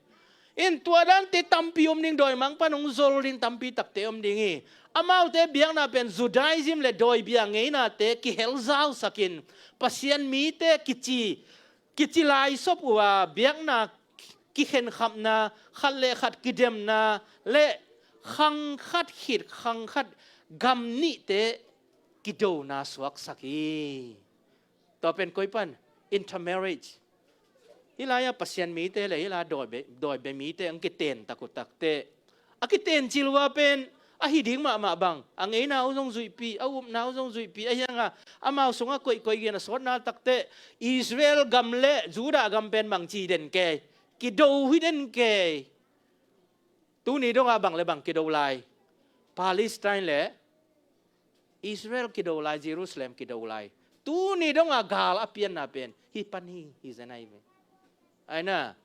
In tua dante tampi om ding, dawimangpa'n hong zol ding tampi takte om ding hi. Amaute biakna pen Judaism le dawi bia ngeinate kihelzausak in, Pasian mite kici, kici laisop uh a, biakna kikhenkhapna, khat le khat kidemna le khang khat khit khang khat gam nihte kidona suaksak hi. Tua pen koi pan? Intermarriage. Hih lai-ah Pasian mite le hih lai dawi be, dawi be mite hong kiten tak uh takte, a kiten cil uh a pen a hi ding mahmah bang, a ngeina uh zong zuihpih, a upna uh zong zuihpih, ahi hang a amau sungah koihkoih gen a sawtna takte, Israel gam le Judah gam pen bangci den kei, kido hi den kei. Tuni dongah bang le bang kido lai? Palestine le Israel kido lai, Jerusalem kido lai. Tuni dongah gal a pianna pen hih pan hi, hi zen ahi ve. Aina,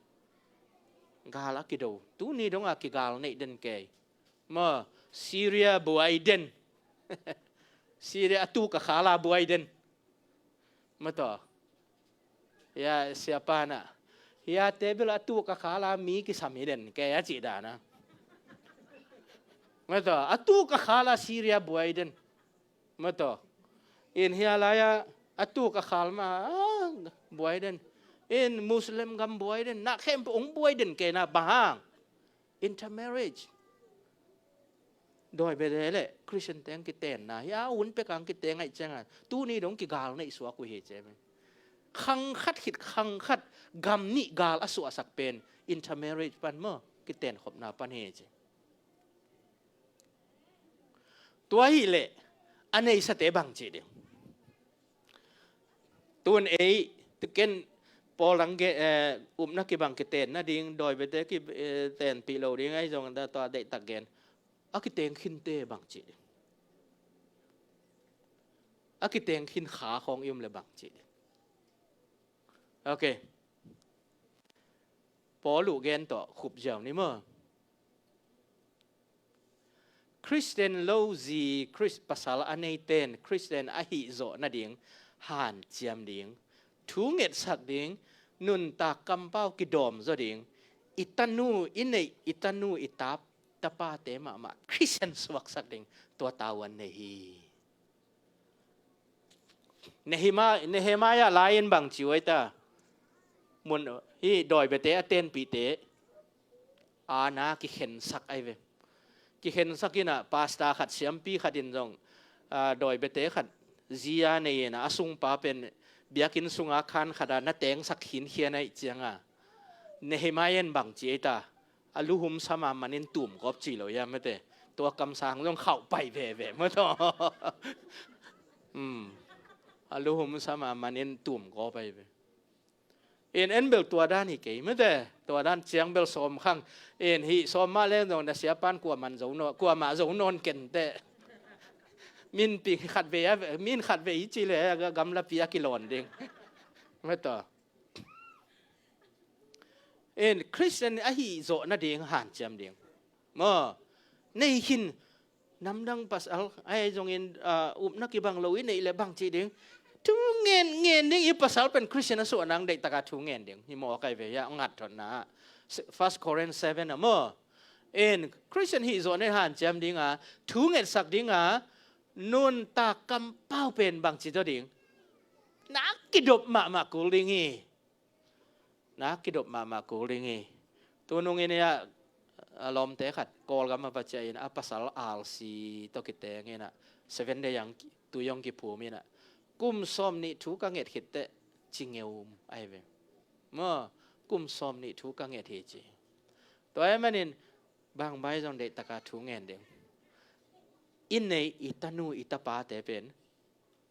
gal a kido. Tuni dongah kigal neih den kei. Maw, Syria buai den. Syria a tuk a khala buai den. Maw taw. Ya, siapa na. Ya, table a tuk a khala mi kisam hi den kei a cih dana. Maw taw, a tuk a khala Syria buai den. Maw taw. In hia lai-a a tuk a khal ma, ah, buai den. In Muslim gam buai den. Na khempeuh hong buai den kei na, bang hang? Intermarriage. Dawi bete le Christian teng kitenna hi a, hun pek ang kiteng aih cianga tuni dong kigal neih suak uh hi ci. Khang khat khit khang khat gam nih gal a suahsak pen intermarriage pan maw, kiten khopna pan hi ci. Tua hi leh a neisate bang ci ding? Tun ei, tu ken Paul dang ge, eh, upna kibang kiten nading, dawi bete ki, eh, tenpih lo ding ahi zong da tua deihtak gen. A kiteng khinte bang ci ding? A kiteng khin kha khawng i um le bang ci ding? Ok. Paul uh gen tawh khup ziau ni maw? Christian lo zi, Chris-, pasal a neiten Christian a hih zawh nading hanciam ding, thu ngetsak ding, nuntak kampau kidawm zaw ding, i tanu, i neih i tanu, i tap, tapate mahmah Christian suaksak ding, tua tavuan nei hi. Nehemiah, Nehemiah lai-in bang ci uh ai ta? Mun, hih dawi bete a tenpihte a na kikhensak ai ve. Kikhensak in ah pastor khat, siampi khat in zong, ah, dawi bete khat zi a nei in ah, a sungpa pen biakinn sunga khan khat a na tengsak khinkhian aih cianga Nehemiah in bang ci ai ta? A luhum sama manin tum gawp ci lo ia mete. Tua kamsang zong khauh pai veve maw taw. Hmm. A luhum sama manin tum gawp ai ve. In en bel tua dan hi kei mete. Tua dan ciang bel sawm khang. In hih sawm mah leng zong na siapan kuaman zo nawn, kuamah zo nawn kente. Min pi khat vei a, min khat vei ci le gamlapi a kilawn ding. Maw taw. In Christian ahi zawh nading hanciam ding. Maw, nei khin namdang pasal, ai zongin, ah, upna kibang lo i neih le bang ci ding. Thu ngen, ngen ding i pasal pen Christian a suah nang deihtaka thu ngen ding. Hi maw kai ve ia ngat thotna. First Corinth seven a maw. In Christian hih zawh nen hanciam dinga, thu ngetsak dinga, nuntak kampau pen bang ci zaw ding? Na kidop mahmah kul ding hi. Na kidop mahmah kul ding hi. Tunung in ia, a lawmte khat Kawlgam a va ciah in a pasal alsi tawh kiteng in ah Seven Day ang tu yong kiphum in ah kum sawm nih thu ka nget khitteh ci ngeum ai ve. Maw, kum sawm nih thu ka nget hi ci. Tua ahih manin bang bai zong deihtaka thu ngen ding. I neih i tanu i tapate pen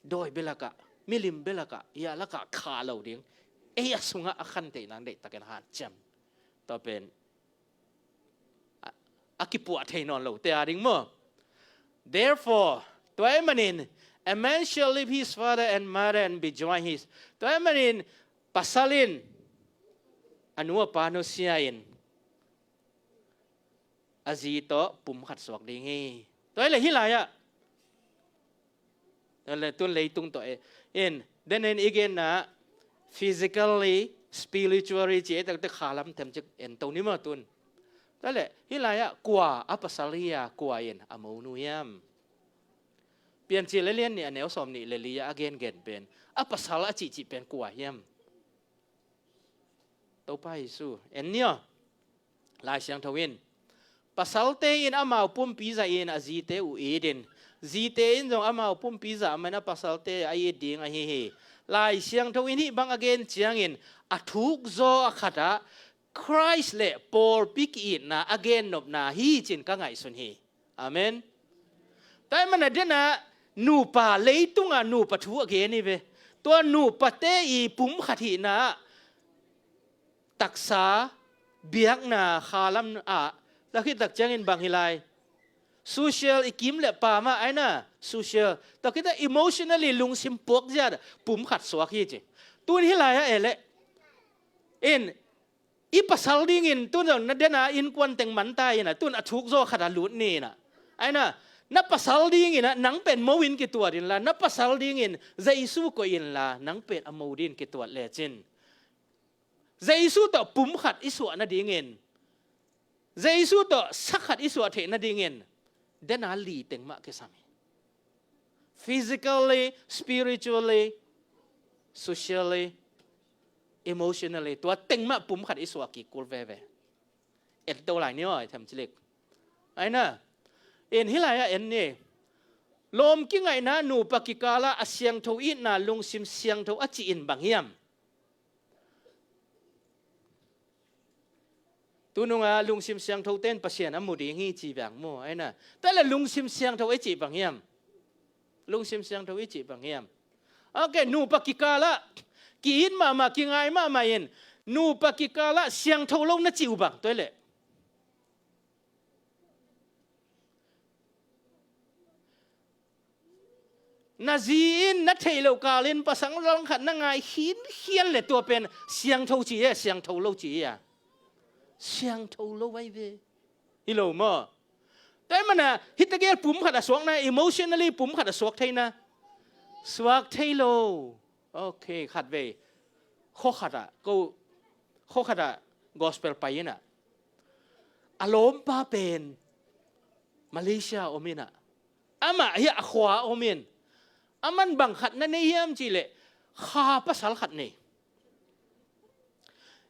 dawi belakah, milim belakah, ia lakah kha lo ding. Ei a sungah a khanteih nang deihtakin hanciam. Tua pen a, a kipuah thei nawn lote a ding maw. Therefore, tua ahih manin, a man shall leave his father and mother and be joined his. Tua ahih manin pasal in a nu a pa nusia in a zi tawh pum khat suak ding hi. Tua hi le hih lai-ah, tua le tun leitung tawh e, in, den in i genna physically, spiritually ci e, takte khalam them cik en to ni maw tun. Tua le hih lai-ah kua a pasal hi a, kua in a monu hiam? Piancil a lian nih a neu sawm nih le li-ah a gengen pen a pasal a cihcih pen kua hiam? Topa Jesu en ni aw. Lai Siangtho in pasalte in amau pumpi zah in a zite uh it in, zite in zong amau pumpi zah man a pasalte a it ding ahi hi. Lai Siangtho in hih bang a gen ciangin a thukzaw a khatah Christ le pawlpi ki-itna a gennopna hi cin ka ngaihsun hi. Amen. Tua ahih manin a denah nupa, leitungah nupa thu a gen hi ve. Tua nupate i pum khat hihna ah taksa biakna khalam ah Tua khit tak ciangin bang hi lai? Social, i kim le pam ah, ai na, social. Tua khit tak emotionally lungsim puak zia pum khat suak hi ci. Tun hi lai ah e le. In, i pasal dingin tun zong na den a innkuan teng man ta in ah, tun a thuk zaw khat ah lut ni in ah. Ai na, na pasal dingin ah nang pen mo in kituat inla, na pasal dingin Jesu koih inla, nang pen a mo dingin kituat lecin, Jesu tawh pum khat i suah nadingin, Jesu tawh sa khat i suah theih nadingin, den a li teng mah kisam hi. Physically, spiritually, socially, emotionally, tua teng mah pum khat i suah kik kul veve. En to lai ni aw, i them cilik. Ai na, en hi lai ah en ni. Lawm kingaihna nupa kikal ah a siangtho itna lungsim siangtho a cih in bang hiam? Tunung a lungsim siangtho ten Pasian a mu ding hi ci bang mu, ai na. Tua le lungsim siangtho i cih bang hiam? Lungsim siangtho i cih bang hiam? Ok, nupa kikal ah ki-it mahmah, kingai mahmah in, nupa kikal ah siangtho lo na cih uh bang, tua le? Na zi in na theih loh kal in pasal langkhat na ngai khinkhian le tua pen siangtho ci e, siangtho lo ci e a? Siangtho lo ai ve. Hi lo maw? Tua ahih manin hih tegel pum khat a suakna, emotionally pum khat a suak theihna, suak thei lo. Ok, khat vei. Khua khat ah, ko, khua khat ah gospel pai in ah, a lawmpa pen Malaysia om in ah, amah hi a khua om in, aman bang khat na nei hiam cih leh, kha pasal khat nei.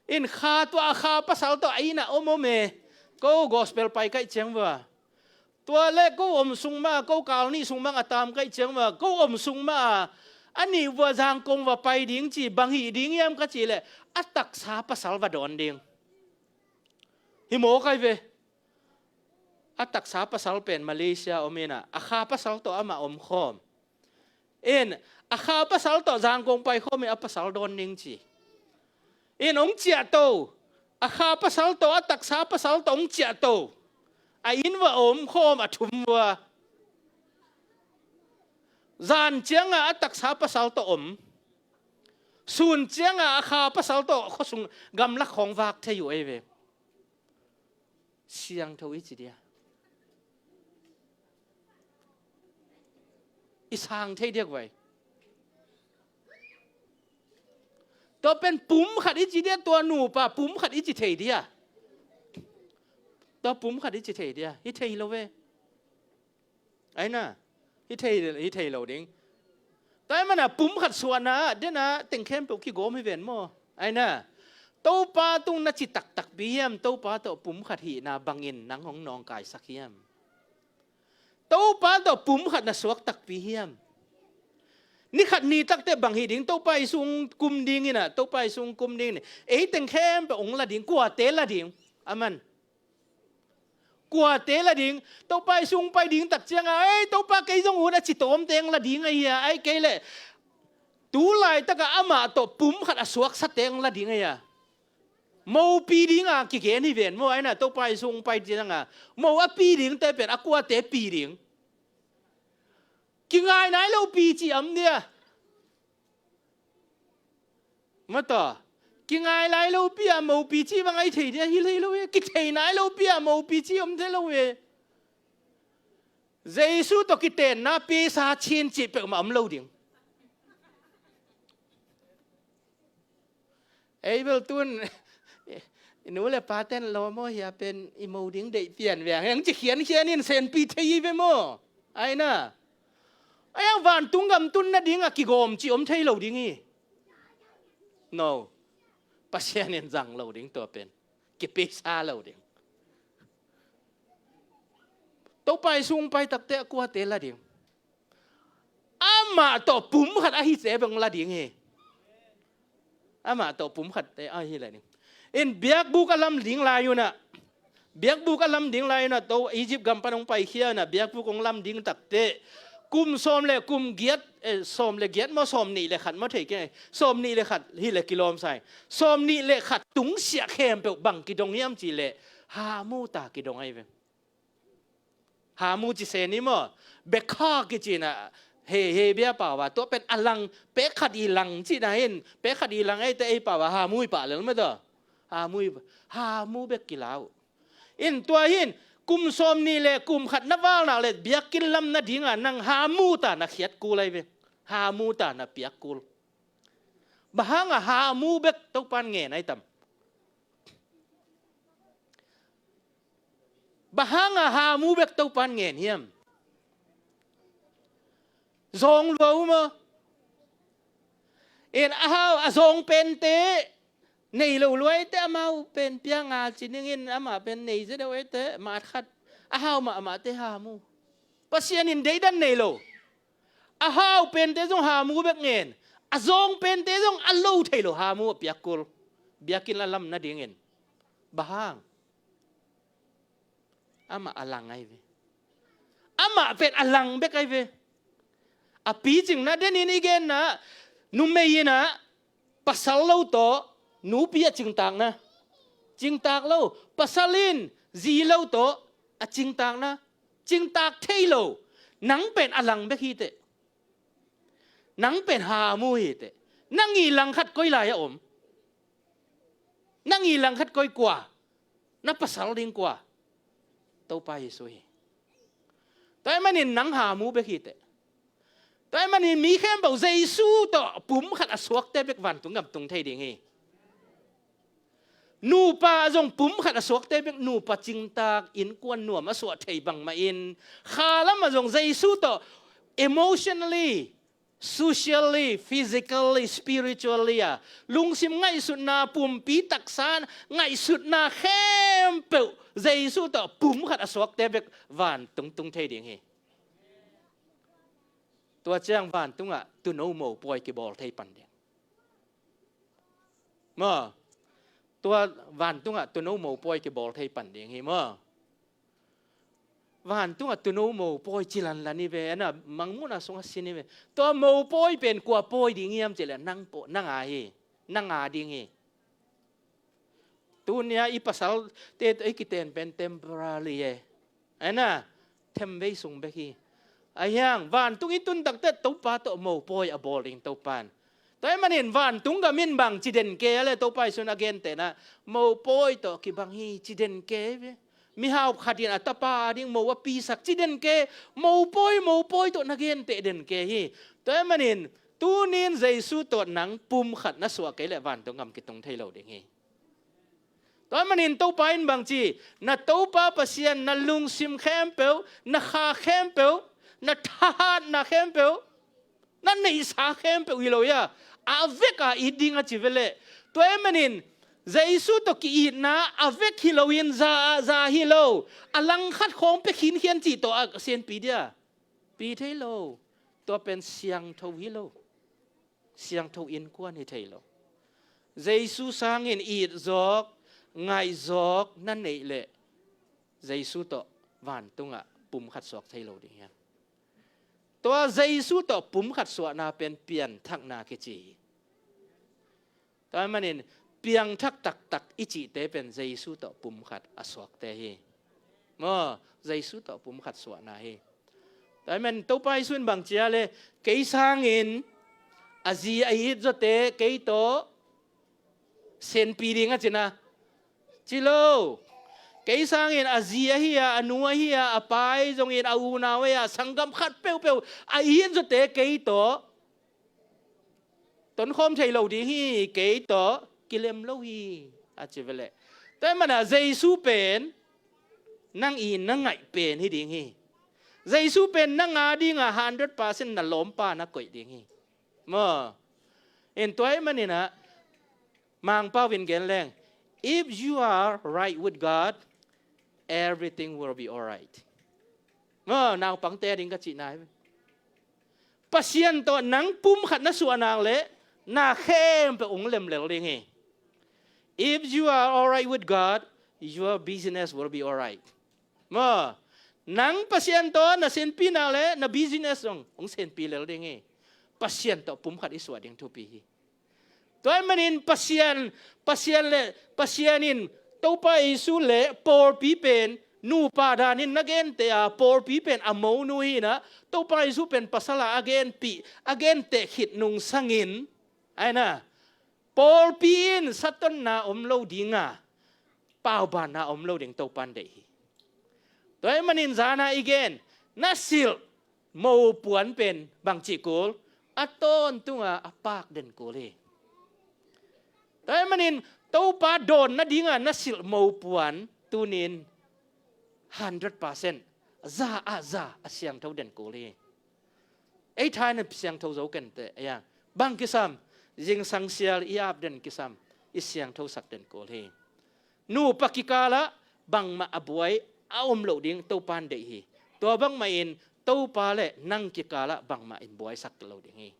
In kha tua a kha pasal tawh a inn ah om om e. Ko gospel pai kaih ciang vua, tua le ko om sung mah, ko kal nih sung mah a tam kaih ciang vua, ko om sung mah a, a nih vua Zangkong vua pai ding ci, bang hih ding hiam ka cih leh, a taksa pasal va dawn ding. Hi maw kai ve. A taksa pasal pen Malaysia om in ah, a kha pasal tawh amah om khawm. In, a kha pasal tawh Zangkong pai khawm in a pasal dawn ding ci. In, hong ciahto. A kha pasal tawh, a taksa pasal tawh hong ciahto. A inn vua om khawm, a thum vua. Zan ciangah a taksa pasal tawh om. Sun ciangah a kha pasal tawh khuasung gamlak khawng vak thei uh ei ve. Siangtho i ci dia? I sang thei diak vai. Tua pen pum khat i ci dia, tua nupa pum khat i ci thei dia? Tua pum khat i ci thei dia? Hi thei lo ve. Ai na, hi thei, hi thei lo ding. Tua ahih manin pum khat suahna ah, den a teng khempeuh kigawm hi ven maw? Ai na, Topa tung na ci taktakpi hiam? Topa tawh pum khat hihna bangin nang hong nawngkaisak hiam? Topa tawh pum khat na suak takpi hiam? Ni khat ni takteh bang hi ding? Topa i sung kum ding in ah, Topa i sung kum ding in ah, ei teng khempeuh hong la ding, kuate la ding? Aman. Kuate la ding? Topa i sung pai ding tak ciangah, "Ei, Topa, kei zong ut," a ci tawmte hong la ding ahi a, ahih kei leh tu laitakah amah tawh pum khat a suaksate hong la ding ahi a? Mopi dinga kigen hi ven maw, ai na, Topa i sung pai ciangah mo a pi dingte pen a kuate pi ding? Kingai nai lopi ci om dia? Mataw, kingai lai lopi a mopi ci bang ai thei dia? Hi thei lo e. Kithei nai lopi a mopi ci om thei lo e. Jesu tawh kitenna pisa chin cih peuhmah om lo ding. Ei bel tun i nu le paten lawm aw, hia pen i mo ding deih pian ve ang heng ci khiankhian in senpi thei hi ve maw? Ai na, ai ang vantung gam tun nading a kigawm ci om thei lo ding hi. No. Pasian in zang lo ding tua pen. Kipisa lo ding. Topa i sung pai takte a kuate la ding. Amah tawh pum khat ahi ce beng la ding hi. Amah tawh pum khat te ahi la ding. In biakbuk a lam ding lai un ah, biakbuk a lam ding lai un ah, to Egypt gam pan hong paikhia un ah, biakbuk hong lam ding takte kum sawm le kum giat, eh, sawm le giat maw, sawm nih le khat maw, thei kei, sawm nih le khat hi le kilawm sai. Sawm nih le khat tungsiah khempeuh bang kidong hiam cih leh, Hamu ta kidong ahi ve. Hamu ci se ni maw, bekha kici na, he, he bia pau a, tua pen a lang, pek khat i lang ci na hin, pek khat i lang ei te ei pau a, hamu i pah lel mah tua. Hamu i, hamu bek kila uh. In tua hin, kum sawm nih le kum khat na val nak le, biakinn lam na ding a, nang hamu ta na khiat kul ahi ve. Hamu ta na piak kul. Bang hang a hamu bek Topan ngen ahi tam? Bang hang a hamu bek Topan ngen hiam? Zawng lua uh maw? In a hau a zawng pente nei lo lua ei te, amau pen pia nga ci ning in, amah pen nei zia deuh ei te, mat khat. A hau mahmah te hamu. Pasian in deidan nei lo. A hau pente zong hamu bek ngen. A zawng pente zong a lo thei lo hamu a piak kul. Biakinn la lam na ding in. Bang hang? Amah a lang ahi ve. Amah pen a lang bek ahi ve. A picing na den in i genna, numei in a, pasal lo tawh nupi a cingtak na. Cingtak lo. Pasal in zi lo tawh a cingtak na. Cingtak thei lo. Nang pen a lang bek hi teh. Nang pen hamu hi teh. Nang i lang khat koi lai a om? Nang i lang khat koi kua? Na pasal ding kua? Topa Jesu hi. Tua ahih manin nang hamu bek hi teh. Tua ahih manin mi khempeuh Jesu tawh pum khat a suakte bek vantung gam tung thei ding hi. Nupa zong pum khat a suakte bek nupa cingtak, innkuan nuam a suah thei bangmah in, kha lamah zong Jesu tawh emotionally, socially, physically, spiritually a lungsim ngaihsutna, pumpi taksa ngaihsutna khempeuh Jesu tawh pum khat a suakte bek vantung tung thei ding hi. Tua ciang vantungah tuuno mopawi kibawl thei pan ding. Maw? Tua vantungah tuuno mopawi kibawl thei pan ding hi maw? Vantungah tuuno mopawi ci lanlan hi ve, ana mangmuhna sungah sin hi ve. Tua mopawi pen kua pawi ding hiam cih leh nang paw, nang a hi, nang a ding hi. Tunia i pasalte tawh i kiten pen temporary e. Aina, themvei sung bek hi. Ahiang, vantung i tun takte Topa tawh mopawi a bawl ding Topan. Tua ahih manin vantung gam in bang ci den ke a le Topa Jesu in a gentehna, mopawi tawh kibang hi ci den ke ve. Mihau khat in a tapa a ding mo a pisak ci den ke, mopawi, mopawi tawh na genteh den ke hi. Tua ahih manin, tunin Jesu tawh nang pum khat na suah kei leh vantung gam kitung thei lo ding hi. Tua ahih manin Topa in bangci, na Topa Pasian, na lungsim khempeuh, na kha khempeuh, na thahatna khempeuh, na neihsa khempeuh hi lo hi a, a vek a it ding a ci ve leh. Tua ahih manin Jesu tawh ki-itna a vek hi loin, za, za hi lo, a langkhat khawng pia khinkhian cih tawh a sianpi dia? Pi thei lo. Tua pen siangtho hi lo. Siangtho innkuan hi thei lo. Jesu sangin itzawk, ngaihzawk na neih leh Jesu tawh vantungah pum khat suak thei lo ding hiam? Tua Jesu tawh pum khat suahna pen pianthakna kici hi. Tua ahih manin piangthak taktak i cihte pen Jesu tawh pum khat a suakte hi. Maw, Jesu tawh pum khat suahna hi. Tua ahih manin Topa Jesu in bang ci a le, kei sangin a zi a it zawte kei tawh sianpi ding a cina. Ci lo. Kei sangin a zi ahi a, a nu ahi a, a pa ahi zongin, a unau ahi a, sanggam khat peuhpeuh a it zawte kei tawh tonkhawm thei lo ding hi, kei tawh kilem lo hi, a ci ve leh. Tua ahih manin Jesu pen nang i na ngaih pen hi ding hi. Jesu pen nang a dingah hundred percent na lawmpa na koih ding hi. Maw? In tua ahih manin ah, Mangpau in gen leng, if you are right with God, everything will be all right. Maw, naupangte a ding ka cihna hi. Pasian tawh nang pum khat na suah nak leh, na khempeuh hong lemlel ding hi. If you are all right with God, your business will be all right. Maw, nang Pasian tawh na sianpi nak leh, na business zong hong sianpi lel ding hi. Pasian tawh pum khat i suah ding thupi hi. Tua ahih manin Pasian, Pasian le, Pasian in Topa Jesu le pawlpi pen nupa danin na gente a, pawlpi pen a monu hi inah, Topa Jesu pen pasal a a genpih, a genteh khit nung sangin, ai na, pawlpi in satonna om lo dinga, paubanna om lo ding Topan deih hi. Tua ahih manin zana i gen, na silh mopuan pen bangci kul, a tawntunga a pak den kul hi. Tua ahih manin Topa dawn nadinga na silh mopuan tunin hundred percent, za a za a siangtho den kul hi. Ei thaina siangtho zo kenteh, ei a, bang kisam, zingsang sial i ap den kisam, i siangthosak den kul hi. Nupa kikalah bangmah a buai a om loh ding Topan deih hi. Tua bangmah in Topa le nang kikalah bangmah in buaisak lo ding hi.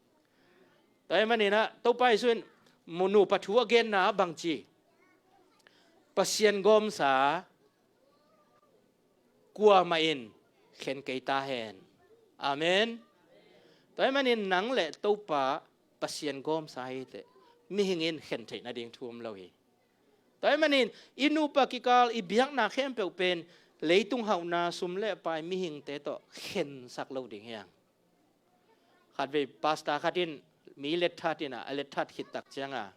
Tua ahih maninah Topa Jesu in mu-, nupa thu a genna bangci, Pasian gawmsa kuamah in khen kei ta hen. Amen. Tua ahih manin nang le Topa Pasian gawmsa hi teh, mihing in khen theih nading thu om lo hi. Tua ahih manin i nupa kikal i biakna khempeuh pen leitung hauhna, sum le pai, mihingte tawh khensak lo ding hi hang. Khatvei pastor khat in mi letthat inah, a letthat khit tak cianga,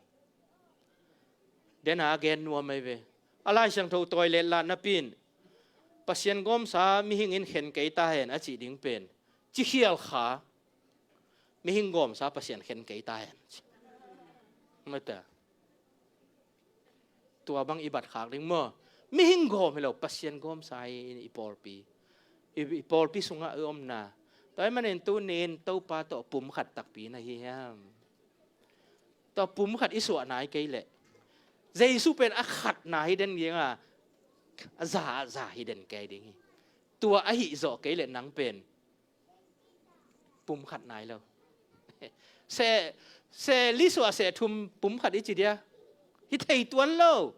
dena a gen nuam ahi ve. A Lai Siangtho toilet lah napi in, Pasian gawmsa mihing in khen kei ta hen a cih ding pen, ci khial kha, mihing gawmsa Pasian khen kei ta hen. Mata. Tua bang i bat khak ding maw? Mihing gawm hi lo, Pasian gawmsa hi i pawlpi. I, i pawlpi sungah i omna. Tua ahih manin tunin Topa tawh pum khat takpi na hi hiam? Tua pum khat i suah nai kei leh, Jesu pen a khat na hi den dinga, a za, a za hi den kei ding hi. Tua ahi zawh kei leh nang pen pum khat nai lo. Seh, seh li suah seh thum pum khat i ci dia, hi thei tuan lo.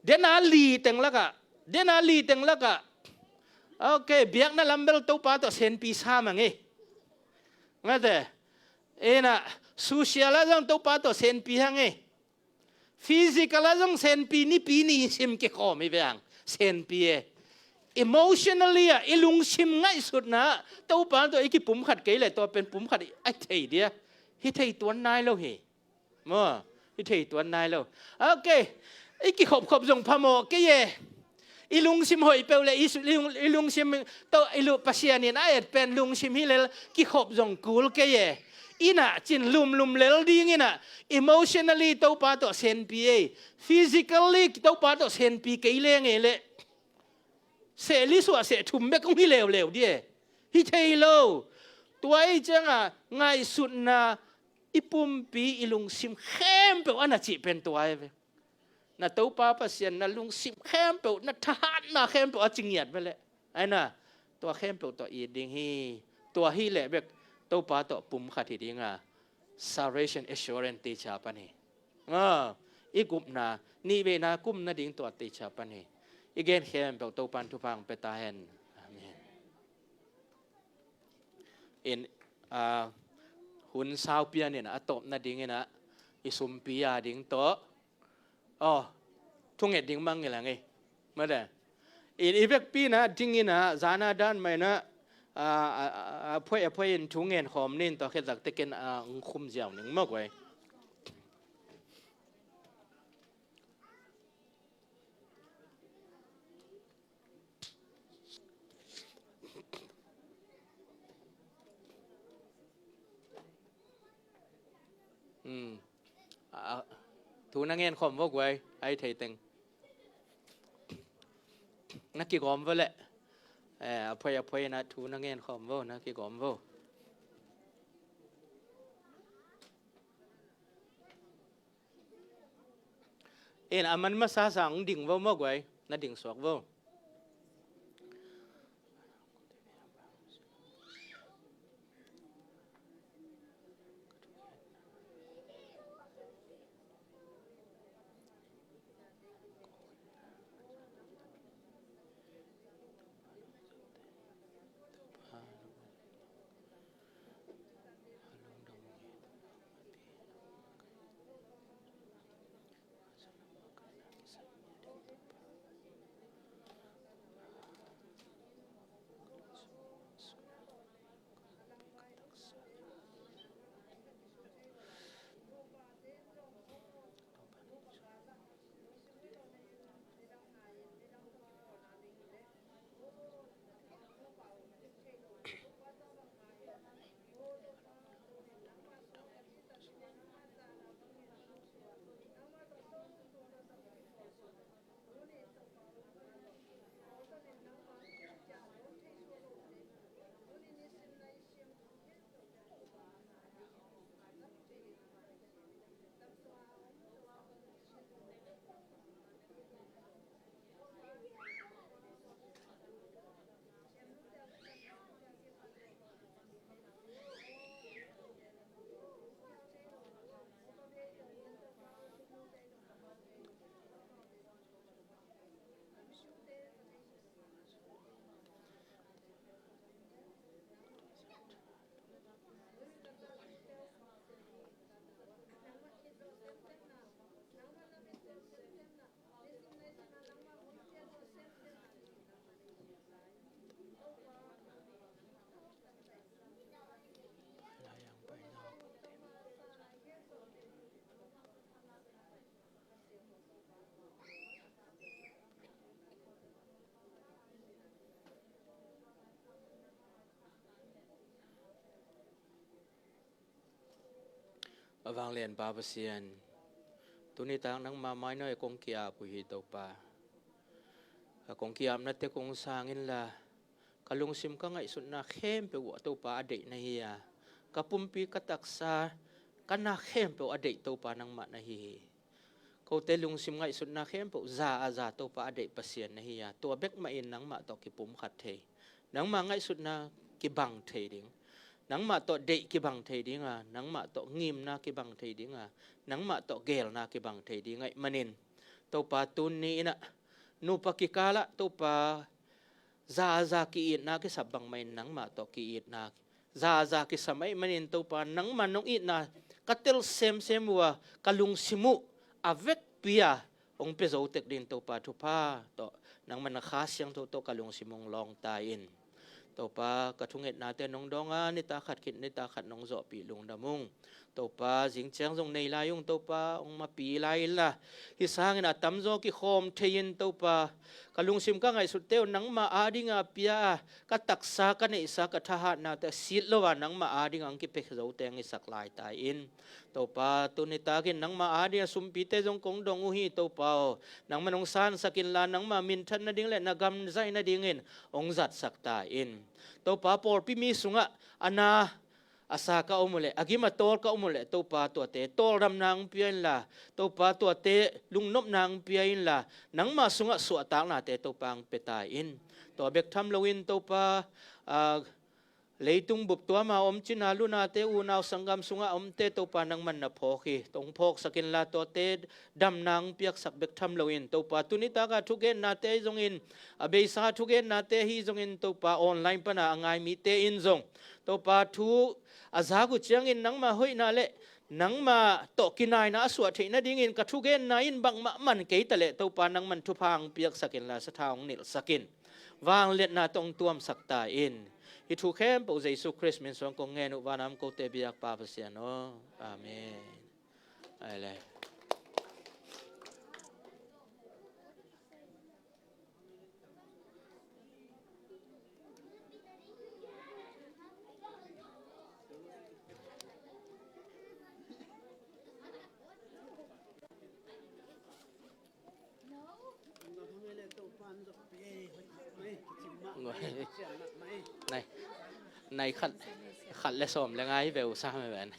Dena li teng lakah, dena li teng lakah, ok, biakna lambel Topa tawh senpi sa mang hi. Ngate, ena, social ah zong Topa tawh senpi hang hi. Physical ah zong senpi, nipi ni sim kikhawm hi ve hang, senpi e. Emotionally ah, i lungsim ngaihsutna ah Topa tawh i kipum khat kei leh tua pen pum khat a thei dia, hi thei tuan nai lo hi. Maw, hi thei tuan nai lo. Ok, i kikhopkhop zong phamawh kei e. I lungsim hoih peuh le i su-, i lung-, i lungsim tawh i lu-, Pasian in a et pen lungsim hi lel, kikhop zong kul kei e. Inah cin lumlum lel ding inah, emotionally Topa tawh senpi ei, physically Topa tawh senpi kei leng ei leh, seh li suah seh thum bek hong hi leuleu di e. Hi thei lo. Tua ei cianga ngaihsutna, i pumpi, i lungsim khempeuh a na cih pen tua ei ve. Na Topa Pasian na lungsim khempeuh, na thahatna khempeuh a ci ngiat ve leh, ai na, tua khempeuh tawh it ding hi. Tua hi leh bek Topa tawh pum khat hi dinga, salvation assurance teicia pan hi. Ah, i gupna, nihveina kum nading tua teicia pan hi. I gen khempeuh Topan thupha hong pia ta hen. Amen. In, ah, hun sau pian in a tawp nading inah, i sumpi a ding tawh, aw, thunget ding mangngilh hang ei. Mate. I, i vekpi inah ding inah, zana dan mah inah, a, a, a, a phuai, a phuai in thu ngen khawm ning, tua khit zak tekin, a, hong khum ziau ning maw guai. Hmm. A, a, thu na ngen khawm vo guai, ai thei teng. Na kigawm vo leh. Eh, a phuai, a phuai na thu na ngen khawm vo, na kigawm vo. En, a man masa sang hong ding vo maw guai, na ding suak vo. A vanglian Pa Pasian, tuni tak nangma mai-ah kong ki-ap uh hi Topa. Ka kong ki-apnate kong sang inla, ka lungsim ka ngaihsutna khempeuh uh Topa a deih na hi a, ka pumpi ka taksa ka na khempeuh a deih Topa nangmah na hi hi. Kote lungsim ngaihsutna khempeuh za a za Topa a deih Pasian na hi a, tua bek mahin nangmah tawh kipumkhat thei, nangmah ngaihsutna kibang thei ding, nangmah tawh deih kibang thei ding a, nangmah tawh ngimna kibang thei ding a, nangmah tawh geelna kibang thei ding ahih manin, Topa tuni in ah nupa kikalah Topa za a za ki-itna kisap bang mahin nangmah tawh ki-itna za a za kisam ahih manin Topa nangmah nong itna ka tel semsem uh a, ka lungsim uh a vekpi a hong pia zo tek ding Topa thupha tawh nangmah na Kha Siangtho tawh ka lungsim hong lawngta in. Topa ka thungetnate nong dawng a, nitak khat khit nitak khat nong zawhpih lungdam ung. Topa zingciang zong nei lai ung Topa, hong mapi lai inla, hih sangin a tamzaw kikhawm thei-in Topa ka lungsim ka ngaihsutte uh nangmah adinga pia a, ka taksa ka neihsa ka thahatnate sit lo a nangmah adinga hong kipia zote hong hisak lai ta in. Topa tuni takin nangmah adinga sumpite zong kong dong uh hi Topa aw, nangmah nong sansak inla nangmah minthan nading le na gam zaih nadingin hong zatsak ta in. Topa pawlpi mi sungah a na a sa ka om uh leh, a gim a tawl ka om uh leh Topa tuate tawldamna hong pia inla, Topa tuate lungnopna hong pia inla, nangmah sungah suahtaknate Topa hong pia ta in. Tua bek tham loin Topa, a, leitung bup tuama om cina lunate unau sanggam sungah omte Topa nangmah na phawk hi. Hong phawksak inla tuate damna hong piaksak bek tham loin Topa tuni taka thugennate ahi zongin, a beisa thugennate ahi zongin Topa online pana a ngai mite in zong Topa thu a zak uh ciangin nangmah hoihna le nangmah tawh kinaina a suah theih nadingin ka thugenna in bangmah man kei ta leh Topa nangmah thupha hong piaksak inla sathau hong nilhsak in, vangliatna tawh hong tuamsak ta in. Hih thu khempeuh Jesu Khrist min suang kong ngen uh, vanam kote biak Pa Pasian aw. Amen. Ai le. Nai, nai khat, khat le sawm le nga hi ve uh sam hi ven.